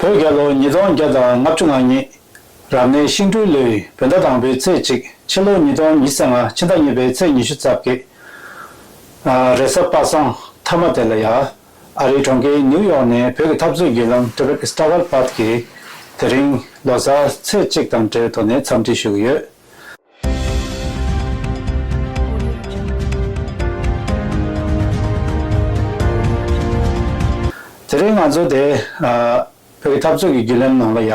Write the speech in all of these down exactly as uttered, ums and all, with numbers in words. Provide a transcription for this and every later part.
བོད་རྒྱལ་ལོ་ཉིས་སྟོང་བརྒྱ་དང་ལྔ་བཅུ་ང་གཉིས། རབ་གནས་ཤིང་སྦྲུལ་ལོའི་བོད་ཟླ་དང་པོའི་ཚེས་གཅིག། ཕྱི་ལོ་ཉིས་སྟོང་ཉི་ཤུ་རྩ་ལྔ། ཕྱི་ཟླ་གཉིས་པའི་ཚེས་ཉི་ཤུ་རྩ་བརྒྱད། ཨ། རེས་གཟའ་པ་སངས་མཐའ་མ་དེ་ལ་ཡ། ཨ་རིའི་གྲོང་ཁྱེར་ནིའུ་ཡོག་ནས་བོད་ཀྱི་འཐབ་རྩོད་བརྒྱུད་ལམ་Tibet Struggle Path གིས་དེ་རིང་ལོ་གསར་ཚེས་གཅིག་དང་འབྲེལ་ཐོག་ནས་འཚམས་འདྲི་ཞུ་གི་ཡོད། དེ་རིང་ང་ཚོ་དེ། ཨ། བོད་ཀྱི་འཐབ་རྩོད་ཀྱི་བརྒྱུད་ལམ་ནང་ལ་ཡ།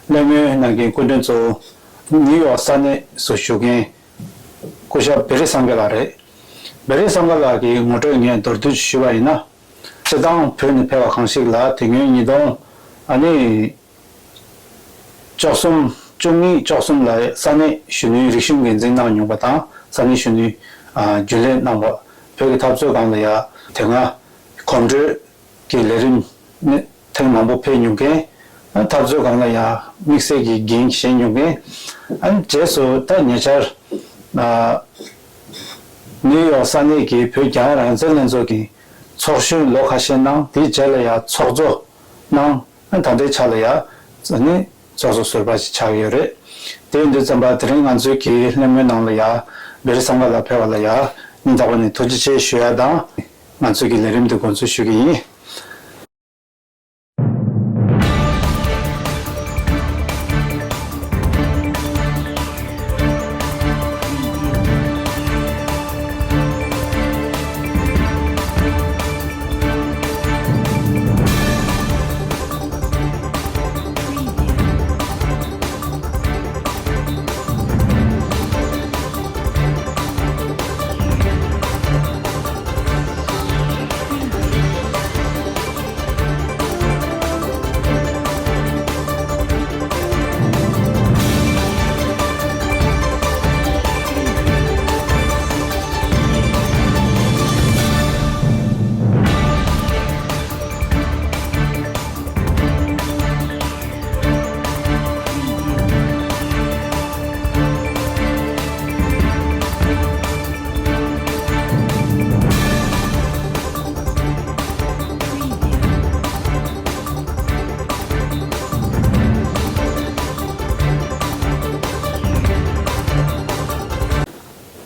གླེང་མོལ་གནང་མཁན་སྐུ་མགྲོན་གཙོ་བོ་ནིའུ་ཡོག་ས་གནས་སུ་བཞུགས་མཁན་སྐུ་ཞབས་བེ་རི་སངྒ་ལགས་རེད། བེ་རི་སངྒ་ལགས་ཀྱི་ངོ་སྤྲོད་ངས་མདོར་བསྡུས་ཞུས་པ་ཡིན་ན། སྤྱིར་བཏང་བོད་ནས་ཕེབས་པ་གང་ཞིག་ལ་དེ་སྔོན་ཉིས་སྟོང་ཨ་ནི་བཅུ་གསུམ། བཅུ་གཉིས་བཅུ་གསུམ་ལ་ས་གནས་གཞོན་ནུའི་རིག་གཞུང་འགན་འཛིན་གནང་མྱོང་པ་དང་། ས་གནས་གཞོན་ནུའི་ཨ་རྒྱུན་ལས་གནང་བ། བོད་ཀྱི་འཐབ་རྩོད་སྒང་ལ་ཡ་དེ་སྔ་གོམ་བགྲོད་ཀྱི་ལས་རིམ་ནི་ཐེངས་མང་པོ་ཕེབས་མྱོང་མཁན། ཨ། འཐབ་རྩོད་སྒང་ལ་ཡང་དམིགས་བསལ་གྱི་འགན་བཞེས་མྱོང་མཁན། ཨ་ནི་རྗེས་སུ་ད་ཉེ་ཆར། ཨ། ནིའུ་ཡོག་ས་གནས་ཀྱི་བོད་རྒྱ་རང་བཙན་ལྷན་ཚོགས་ཀྱི་ཚོགས་གཞོན་ལོ་ཁ་ཤས་གནང་། དེའི་རྗེས་ལ་ཡང་ཚོགས་གཙོ་གནང་། ཨ་ནི་ད་ལྟའི་ཆ་ལ་ཡང་ཨ་ནི་ཚོགས་གཙོ་ཟུར་པ་ཞིག་ཆགས་ཡོད་རེད། དེ་ཡིན་དུས་ཙམ་པ་དེ་རིང་ང་ཚོའི་གི་གླེང་མོལ་ནང་ལ་ཡང་བེ་རི་སངྒ་ལགས་ཕེབས་པ་ལ་ཡང་སྙིང་ཐག་པ་ནས་ཐུགས་རྗེ་ཆེ་ཞུ་ཡ་དང་། ང་ཚོའི་གི་ལས་རིམ་འདི་འགོ་འཛུགས་ཞུ་གི་ཡིན།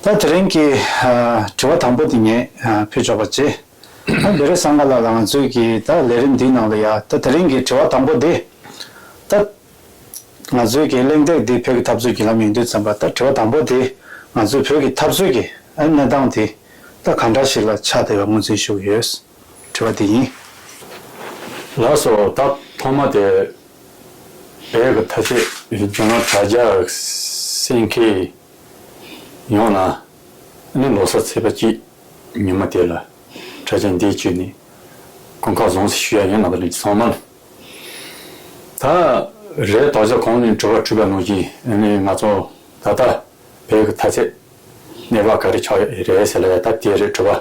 ད་དེ་རིང་གི་ཨ་དྲི་བ་དང་པོ་དེ་ངས་ཨ་ཕུལ་ཆོག་པ་བྱེད། ཨ་བེ་རི་སངྒ་ལགས་ལ་ང་ཚོའི་གི་ད་ལས་རིམ་འདིའི་ནང་ལ་ཡ། ད་དེ་རིང་གི་དྲི་བ་དང་པོ་འདི། ད་ང་ཚོའི་གི་གླེང་སྟེགས་འདི་བོད་ཀྱི་འཐབ་རྩོད་བརྒྱུད་ལམ་ཡིན་དུས་ཙམ་པ། ད་དྲི་བ་དང་པོ་འདི་ང་ཚོའི་བོད་ཀྱི་འཐབ་རྩོད་ཀྱི་ཨ་གནས་སྟངས་འདི་ད་ག་འདྲ་ཞིག་ལ་ཆགས་བསྡད་པའི་ངོས་འཛིན་ཞུ་གི་ཡོད། དྲི་བ་འདི་ཡིན། ལགས་སོ། ད་ཐོག་མ་དེ་བོད་ཀྱི་འཐབ་རྩོད་རྒྱུན་ལམ་དྲ་རྒྱ་གསན་མཁན་ཡོངས་ལ་ནི་ལོ་གསར་ཚེས་པ་གཅིག་ཉིན་མོ་དེ་ལ་དྲ་རྒྱ་འདི་བརྒྱུད་ནས་སྐུ་ཁམས་བཟང་ཟེར་ཞུ་ཡ་ཡིན། རྣམ་པ་ཚང་མ་ལ། ད་རེས་ད་ཆ་གོང་ནས་དྲི་བ་དྲིས་པ་ནང་བཞིན་ནི་ང་ཚོ་ད་ལྟ་བོད་ཀྱི་འཐབ་རྩོད་གནས་བབ་ག་རེ་ཆགས་ཡོད་རེད་ཟེར་ལབ་ཡ། ད་དེ་རེད་དྲི་བ།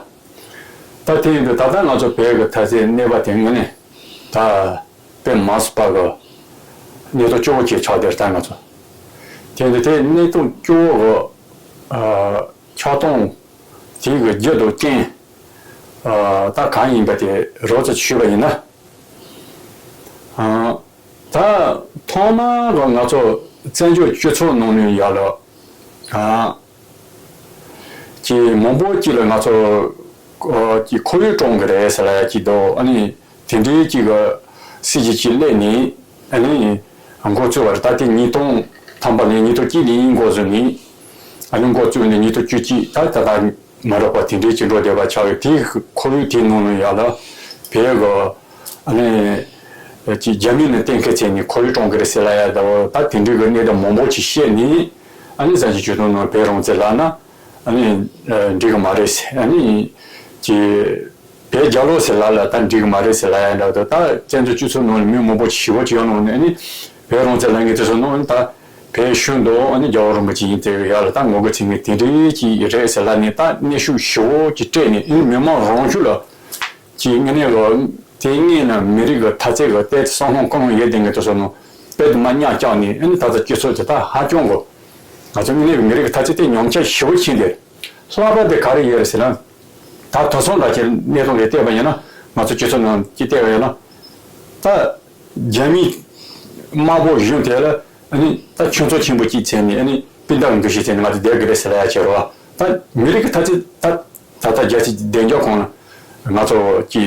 ད་དེ་ཡིན་དུས་ད་ལྟ་ང་ཚོ་བོད་ཀྱི་འཐབ་རྩོད་གནས་བབ་དེ་དངོས་གནས་ད་དཔེ་མ་སྲིད་པ་གི་གནས་སྟངས་སྐྱོ་བོ་ཅིག་ཆགས་བསྡད་རེད། ད་ང་ཚོ་དེ་ཡིན་དུས་དེ་གནས་སྟངས་སྐྱོ་བོ་གི་ཨ་ཆགས་སྟངས་དེ་གི་རྒྱུ་དང་རྐྱེན་ཨ་ད་གང་ཡིན་པ་དེ་རོབ་ཙམ་ཞུས་པ་ཡིན་ན། ཨ་ད་ཐོག་མར་ང་ཚོ་བཙན་བྱོལ་སྤྱི་ཚོགས་ནང་ནས་ཡ་ལ་ཨ་ཅིག་མང་པོ་ཅིག་ལ་ང་ཚོ་ཨ་ཅིག་ཁོར་ཡུག་སྐྱོང་གི་རེད་ཟེར་ལབ་ཡ་ཅིག་འདུག་ཨ་ནི་དེ་འདྲའི་ཅིག་གི་སྲིད་ཇུས་ཅིག་སླེབས་ནས་ཨ་ནི་འགོ་བཙུགས་པ་རེད། ད་དེ་ཉིས་སྟོང་ཐམ་པ་ནས་ཉིས་སྟོང་གཅིག་ནས་འགོ་བཟུང་ནས་ཨ་ནི་འགོ་བཙུགས་ནས་ཉིས་སྟོང་བཅུ་གཅིག་ད་ད་ལྟ་མ་རག་པ་དེ་འདྲའི་ཅིག་འགྲོ་བསྡད་པ་ཆགས་ཡོད། དེའི་ཁོར་ཡུག་དེའི་ནང་ལ་ཡ་ལ་བོད་གི་ཨ་ནི་ཅིག་རྒྱ་མི་ནས་གཏན་འཁེལ་བྱས་ནས་ཁོར་ཡུག་སྐྱོང་གི་རེད་ཟེར་ལབ་ཡ་ད་ད་དེ་འདྲའི་གི་གནས་སྟངས་མང་པོ་ཅིག་བཤད་ནས་ཨ་ནི་བཙན་བྱོལ་སྤྱི་ཚོགས་ནང་བོད་རང་བཙན་ལབ་ན་ཨ་ནི་འགྲིག་གི་མ་རེད་ཟེར། ཨ་ནི་ཅིག་བོད་རྒྱལ་ལོ་ཟེར་ལབ་ལ་ད་འགྲིག་གི་མ་རེད་ཟེར་ལབ་ཡ་འདྲ་བོ་དང་། ད་བཙན་བྱོལ་སྤྱི་ཚོགས་ནང་ལ་མི་མང་པོ་ཞེ་པོ་ཅིག་ཡོད་ནང་ནས་ཨ་ནི་བོད་རང་བཙན་ལབ་མཁན་དེ་ཚོ་ནང་ད་བོད་གཞུང་དང་ཨ་ནི་རྒྱལ་བ་རིན་པོ་ཆེ་ཡིན་དེ་ཡ་ལ་ད་ངོ་རྒོལ་བྱེད་མཁན་དེ་འདྲའི་ཅིག་རེད་ཟེར་ལབ་ནས་ད་གནོན་ཤུགས་ཞེ་པོ་ཅིག་སྤྲད་ནས་ཨ་ནི་མི་མང་རང་ཤུགས་ལ་ཅིག་དངོས་གནས་ལ་དེ་སྔོན་ལ་མི་རིགས་ཀྱི་འཐབ་རྩོད་ཀྱི་ལྟ་བསམ་བློ་གང་ཡོད་དེ་ངས་དེ་ཚོ་ནང་དཔེ་དུ་མ་གཉའ་བཅག་ནས་ཨ་ནི་ད་ལྟ་སྤྱི་ཚོགས་ཀྱི་ད་ཧ་ཅང་གི་ང་ཚོ་དངོས་གནས་ཀྱི་མི་རིགས་ཀྱི་འཐབ་རྩོད་དེ་ཉམས་ཆག་ཞེ་པོ་ཕྱིན་ཏེ། ལྷག་པར་དུ་ག་རེ་ཡོད་རེད་ཟེར་ན། ད་དེང་སང་འདྲ་ཅིག་གནས་སྟངས་རེ་བལྟས་པ་ཡིན་ན། ང་ཚོ་སྤྱི་ཚོགས་ནང་ཅིག་བལྟས་པ་ཡིན་ན། ད་ རྒྱ་མིའི་དམག་དཔུང་གཞུང་དེ་ལ་ཨ་ནི་ད་ཁྱོད་ཚོ་ཆེན་པོ་གཅིག་བྱས་ནས་ཨ་ནི་སྤུན་ཟླ་གི་འདུ་ཤེས་བྱས་ནས་ང་ཚོ་བསྡད་དགོས་རེད་ཟེར་ལ་ཡ་བྱེད་རོགས། ད་མི་རིགས་ཀྱི་ཐ་ཚིག་ད་ད་ལྟ་རྒྱལ་སྤྱིའི་བདེ་འཇགས་ཁང་ལ་ང་ཚོ་གི་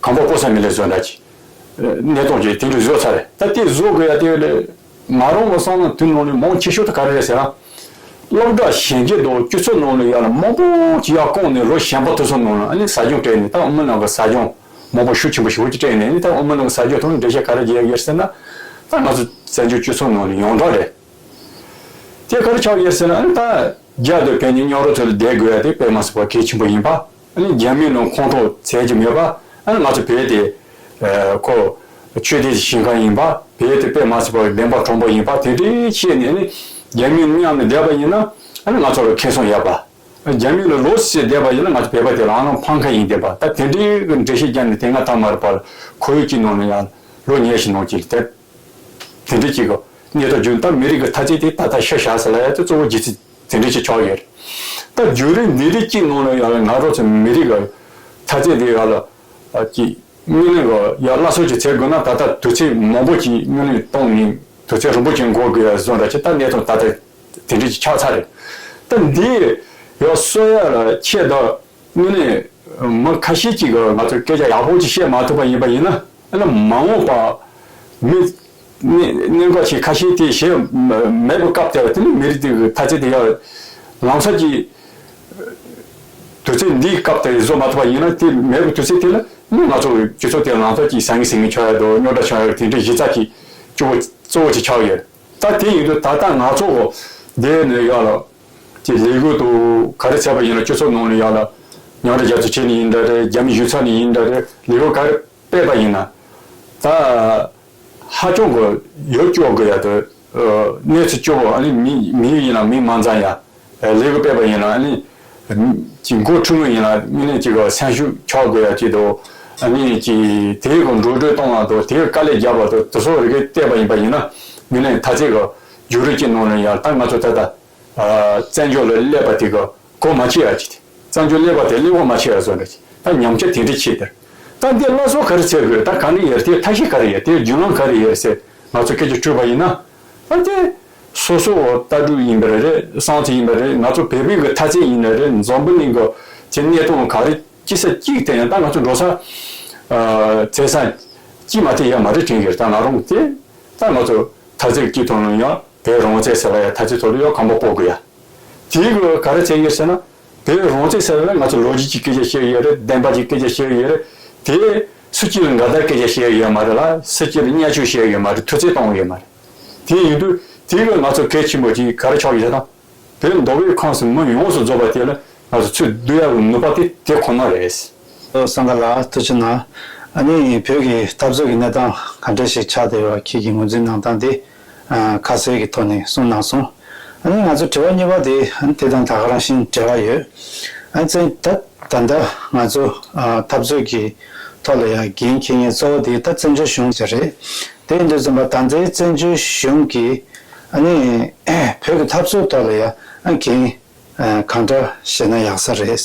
གང་པོ་སྤོ་ས་མི་ལས་བཟོ་འདྲ་གྱི་གནས་སྟངས་ཀྱི་དེ་འདྲ་བཟོ་ཚར་རེད། ད་དེ་བཟོ་དགོས་ཡ་དེ་ལས་ང་རང་ལ་བསམ་ན་དུས་ནང་ནས་མང་ཆེ་ཤོས་དེ་ག་རེ་རེད་ཟེར་ན། སློབ་གྲྭ་གཞན་སྐྱེ་དང་སྤྱི་ཚོགས་ནང་ལ་ཡ་ལ་མང་པོ་ཅིག་ཡར་བསྐོངས་ནས་ལོ་གཞོན་པ་དེ་ཚོ་ནང་ལ་ཨ་ནི་ཟབ་སྦྱོང་སྤྲད་ནས། ད་དབུ་མའི་ལམ་གྱི་ཟབ་སྦྱོང་མང་པོ་ཤུགས་ཆེན་པོ་ཞེ་པོ་ཅིག་སྤྲད་ནས་ཨ་ནི་ད་དབུ་མའི་ལམ་གྱི་ཟབ་སྦྱོང་དེ་ནས་འགྲེལ་བཤད་ག་རེ་རྒྱག་ཡོད་ཟེར་ན། ད་ང་ཚོ་བཙན་བྱོལ་སྤྱི་ཚོགས་ནང་ལ་ཡོངས་གྲགས་རེད། དེ་ག་རེ་ཆགས་ཡོད་ཟེར་ན། ཨ་ནི་ད་རྒྱ་དང་བོད་གཉིས་མཉམ་རོགས་ཚུལ་ལ་བསྡད་དགོས་ཡ་དེ་དཔེ་མ་སྲིད་པ་གལ་ཆེན་པོ་ཡིན་པ། ཨ་ནི་རྒྱ་མི་ནང་ཁོང་ཁྲོ་ཟ་རྒྱུ་མེད་པ། ཨ་ནི་ང་ཚོ་བོད་དེ་ཁོ་ཆོས་དད་ཀྱི་ཞིང་ཁམས་ཡིན་པ། བོད་དེ་དཔེ་མ་སྲིད་པ་བདེན་པ་དྲང་པོ་ཡིན་པ་དེ་འདྲའི་བཤད་ནས། ཨ་ནི་རྒྱ་མི་མཉམ་ནས་བསྡད་པ་ཡིན་ན་ཨ་ནི་ང་ཚོ་ལ་ཁེ་བཟང་ཡོད་པ། རྒྱ་མི་ལ་ལོ་སི་བསྡད་པ་ཡིན་ན་ང་ཚོ་བོད་པ་དེ་རང་རང་ཕམ་ཁ་ཡིན་བསྡད་པ། ད་དེ་འདྲའི་གི་འགྲེལ་བཤད་བརྒྱབ་ནས་དེ་སྔ་ཐ་མ་རེ་བར་ཁོར་ཡུག་གཅིག་ནང་ནས་ཡང་ལོ་ཉི་ཤུ་ནང་གཅིག་དེ་དེ་འདྲའི་གཅིག་གི་གནས་སྟངས་བརྒྱུད། ད་མི་རིགས་ཀྱི་ཐ་ཚིག་དེ་ད་ལྟ་ཤ་བཞག་ཟེར་ལ་ཡ་དེ་གཙོ་བོ་རྒྱུ་མཚན་དེ་འདྲའི་ཅིག་ཆགས་ཡོད་རེད། ད་བརྒྱུད་རིམ་འདི་འདྲའི་གཅིག་ནང་ལ་ཡང་ང་རང་ཚོ་མི་རིགས་ཀྱི་ཐ་ཚིག་དེ་ཡང་ལ་ཅིག་དངོས་གནས་ཀྱི་ཡང་སླར་གསོ་ཅིག་བྱེད་དགོས་ན་ད་ལྟ་དུས་ཚོད་མང་པོ་ཅིག་དངོས་གནས་གཏོང་ནས་དུས་ཚོད་རིང་པོ་ཅིག་འགོར་དགོས་ཡ་བཟོ་འདྲ་ཅིག་ད་གནས་སྟངས་ད་ལྟ་དེ་འདྲ་ཅིག་ཆགས་ཚར་རེད། ད་འདི་ཡང་གསོ་ཡ་ལ་ཆེད་དུ། དངོས་གནས་མི་ཁ་ཤས་ཅིག་གིས་ང་ཚོས་སྐད་ཆ་ཡག་པོ་ཅིག་བཤད་མ་ཐུབ་པ་ཡིན་པ་ཡིན་ན། ཨ་ནི་མ་འོངས་པ་མི་གནད་གནད་འགག་ཅིག་ཁ་ཤས་དེ་བཤད་མེད་པའི་སྐབས་དེ་ལ་དེ་ནི་མི་རིགས་དེ་གི་ཐ་ཚིག་དེ་ཡང་ལམ་སང་ཅིག་དུས་ཚོད་འདིའི་སྐབས་དེ་བཟོ་མ་ཐུབ་པ་ཡིན་ན། དེ་མེད་པའི་དུས་ཚོད་དེ་ལ་ནི་ང་ཚོ་གི་སྤྱི་ཚོགས་དེ་ལམ་སང་ཅིག་ཟང་ངེ་ཟིང་ངེ་ཆགས་ཡ་དང་རྙོག་དྲ་ཆགས་ཡ་དེ་འདྲའི་གཞི་རྩ་ཅིག་གཙོ་བོ་གཙོ་བོ་ཅིག་ཆགས་ཡོད། ད་དེ་ཡིན་དུས་ད་ལྟ་ང་ཚོ་གི་འདི་ནས་ཡར་ལ། ཀྱི་ལས་འགུལ་དུ་ག་རེ་བྱས་པ་ཡིན་ན། སྤྱི་ཚོགས་ནང་ནས་ཡར་ལ་མཉམ་འབྲེལ་རྒྱལ་ཚོགས་ཆེན་ནས་ཡིན་འདྲ་རེད། རྒྱ་མི་གཞུང་ཚབ་ནས་ཡིན་འདྲ་རེད། ལས་འགུལ་ག་རེ་སྤེལ་པ་ཡིན་ན། ད་ཧ་ཅང་གི་ཡོ་སྐྱོ་གི་ཡ་དུ་གནས་ཚུལ་སྐྱོ་བོ། ཨ་ནི་མི་མི་ཡིན་ན་མི་མ་འཛམ་ཡ། ལས་འགུལ་སྤེལ་པ་ཡིན་ན་ཨ་ནི་ཀྱི་འགོ་ཁྲིད་མི་ཡིན་ན་དངོས་གནས་ཅིག་གི་སེམས་ཤུགས་ཆག་དགོས་ཡ་ཅིག་དང་། ཨ་ནི་ཀྱི་དེའི་གི་འགྲོ་གྲོན་གཏོང་བ་དང་དེའི་དཀའ་ལས་རྒྱབ་པ་དང་དེ་ཚོ་རིགས་བལྟས་པ་ཡིན་པ་ཡིན་ན། དངོས་གནས་ཐ་ཚིག་གི་བརྒྱུད་རིམ་གྱི་ནང་ནས་ཡང་ད་ང་ཚོ་ད་ལྟ་བཙན་བྱོལ་ལ་སླེབས་པ་དེ་གི་གོ་མ་ཆོད་ཡ་ཅིག་དེ། བཙན་བྱོལ་སླེབས་པ་དེ་སླེབས་གོ་མ་ཆོད་ཡ་བཟོ་འདྲ་ཅིག་ད་ཉམས་ཆག་དེ་འདྲ་ཆེ་དེར། ད་འདི་སླར་གསོ་ག་རེ་བྱེད་དགོས། ད་ག་འདྲ་ཡོད་དེ་ཐབས་ཤེས་ག་རེ་ཡོད། དེ་རྒྱུན་ལམ་ག་རེ་ཡོད་ཟེར་ང་ཚོ་སྐད་ཆ་དྲིས་པ་ཡིན་ན། ཨ་དེ་སོ་སོ་ལྟ་གྲུབ་ཡིན་པ་རེད། བསམ་ཚུལ་ཡིན་པ་རེད། ང་ཚོ་བོད་པའི་གི་ཐ་ཚིག་ཡིན་ན་རེད། འཛམ་བུ་གླིང་གི་ཅིག་གནས་སྟངས་ག་རེ་སྐྱེ་ས་གཅིག་དེ་ཡང་ད་ང་ཚོ་འགྲོ་ས་ཚེ་ས་སྐྱེ་མ་ཐེ་ཡ་མ་རེད་དྲན་གི། ད་ང་རང་དེ་ད་ང་ཚོ་ཐ་ཚིག་གཅིག་ཐོག་ནས་ཡང་བོད་རང་བཙན་ཟེར་བ་ཡ་ཐ་ཚིག་ཐོག་ལ་ཡང་གོམ་པ་སྤོ་དགོས་ཡ། དེའི་གི་ག་རེ་བྱས་ཡོད་ཟེར་ན། བོད་རང་བཙན་ཟེར་བ་ལ་ང་ཚོ་ལོ་རྒྱུས་ཀྱི་སྐད་ཆ་བཤད་ཡོད་རེད། བདེན་པ་གྱི་སྐད་ཆ་བཤད་ཡོད་རེད། དེ་སུ་གཅིག་ལ་འགལ་ཟླ་སྐད་ཆ་བཤད་ཡོད་མ་རེད་ལ། སུ་གཅིག་ལ་བརྙས་བཅོས་བཤད་ཡོད་མ་རེད། ཐུབ་ཚོད་བཏང་ཡོད་མ་རེད། དེ་ཡིན་དུས་དེའི་གི་ང་ཚོ་གལ་ཆེན་པོ་ཅིག་ག་རེ་ཆགས་ཡོད་ཟེར་ན། བོད་མདོ་དབུས་ཁམས་གསུམ་མི་ཡོངས་སུ་རྫོགས་པ་དེ་ལ་ང་ཚོ་ཚུར་བསྡུ་ཡག་གི་ནུས་པ་དེ་དེ་ཁོ་ན་རེད། ཨོ་སངྒ་ལགས་ཐུགས་རྗེ་གནང་། ཨ་ནི་བོད་ཀྱི་འཐབ་རྩོད་ཀྱི་གནས་སྟངས་ག་འདྲ་ཞིག་ཆགས་བསྡད་ཡོད་པ་ཁྱེད་ཀྱིས་ངོས་འཛིན་གནང་སྟངས་དེ་ཨ་ཁ་གསལ་གྱི་ཐོག་ནས་གསུངས་གནང་སོང་། ཨ་ནི་ང་ཚོ་དྲི་བ་གཉིས་པ་དེ་ཨ་ནི་དེ་དང་ད་ག་རང་བཞིན་འབྲེལ་བ་ཡོད། ཨ་ནི་བཙན་ད་ད་ལྟ་ང་ཚོ་ཨ་འཐབ་རྩོད་ཀྱི་ཐོག་ལ་ཡང་འགན་འཁྱེར་མཁན་གཙོ་བོ་དེ་ད་བཙན་བྱོལ་གཞུང་ཞིག་རེད། དེ་ཡིན་དུས་ཙམ་པ་ད་ལྟའི་བཙན་བྱོལ་གཞུང་གིས་ཨ་ནི་བོད་ཀྱི་འཐབ་རྩོད་ཐོག་ལ་ཡང་ཨ་འགན་ཨ་གང་འདྲ་བཞེས་ན་ཡག་ས་རེད་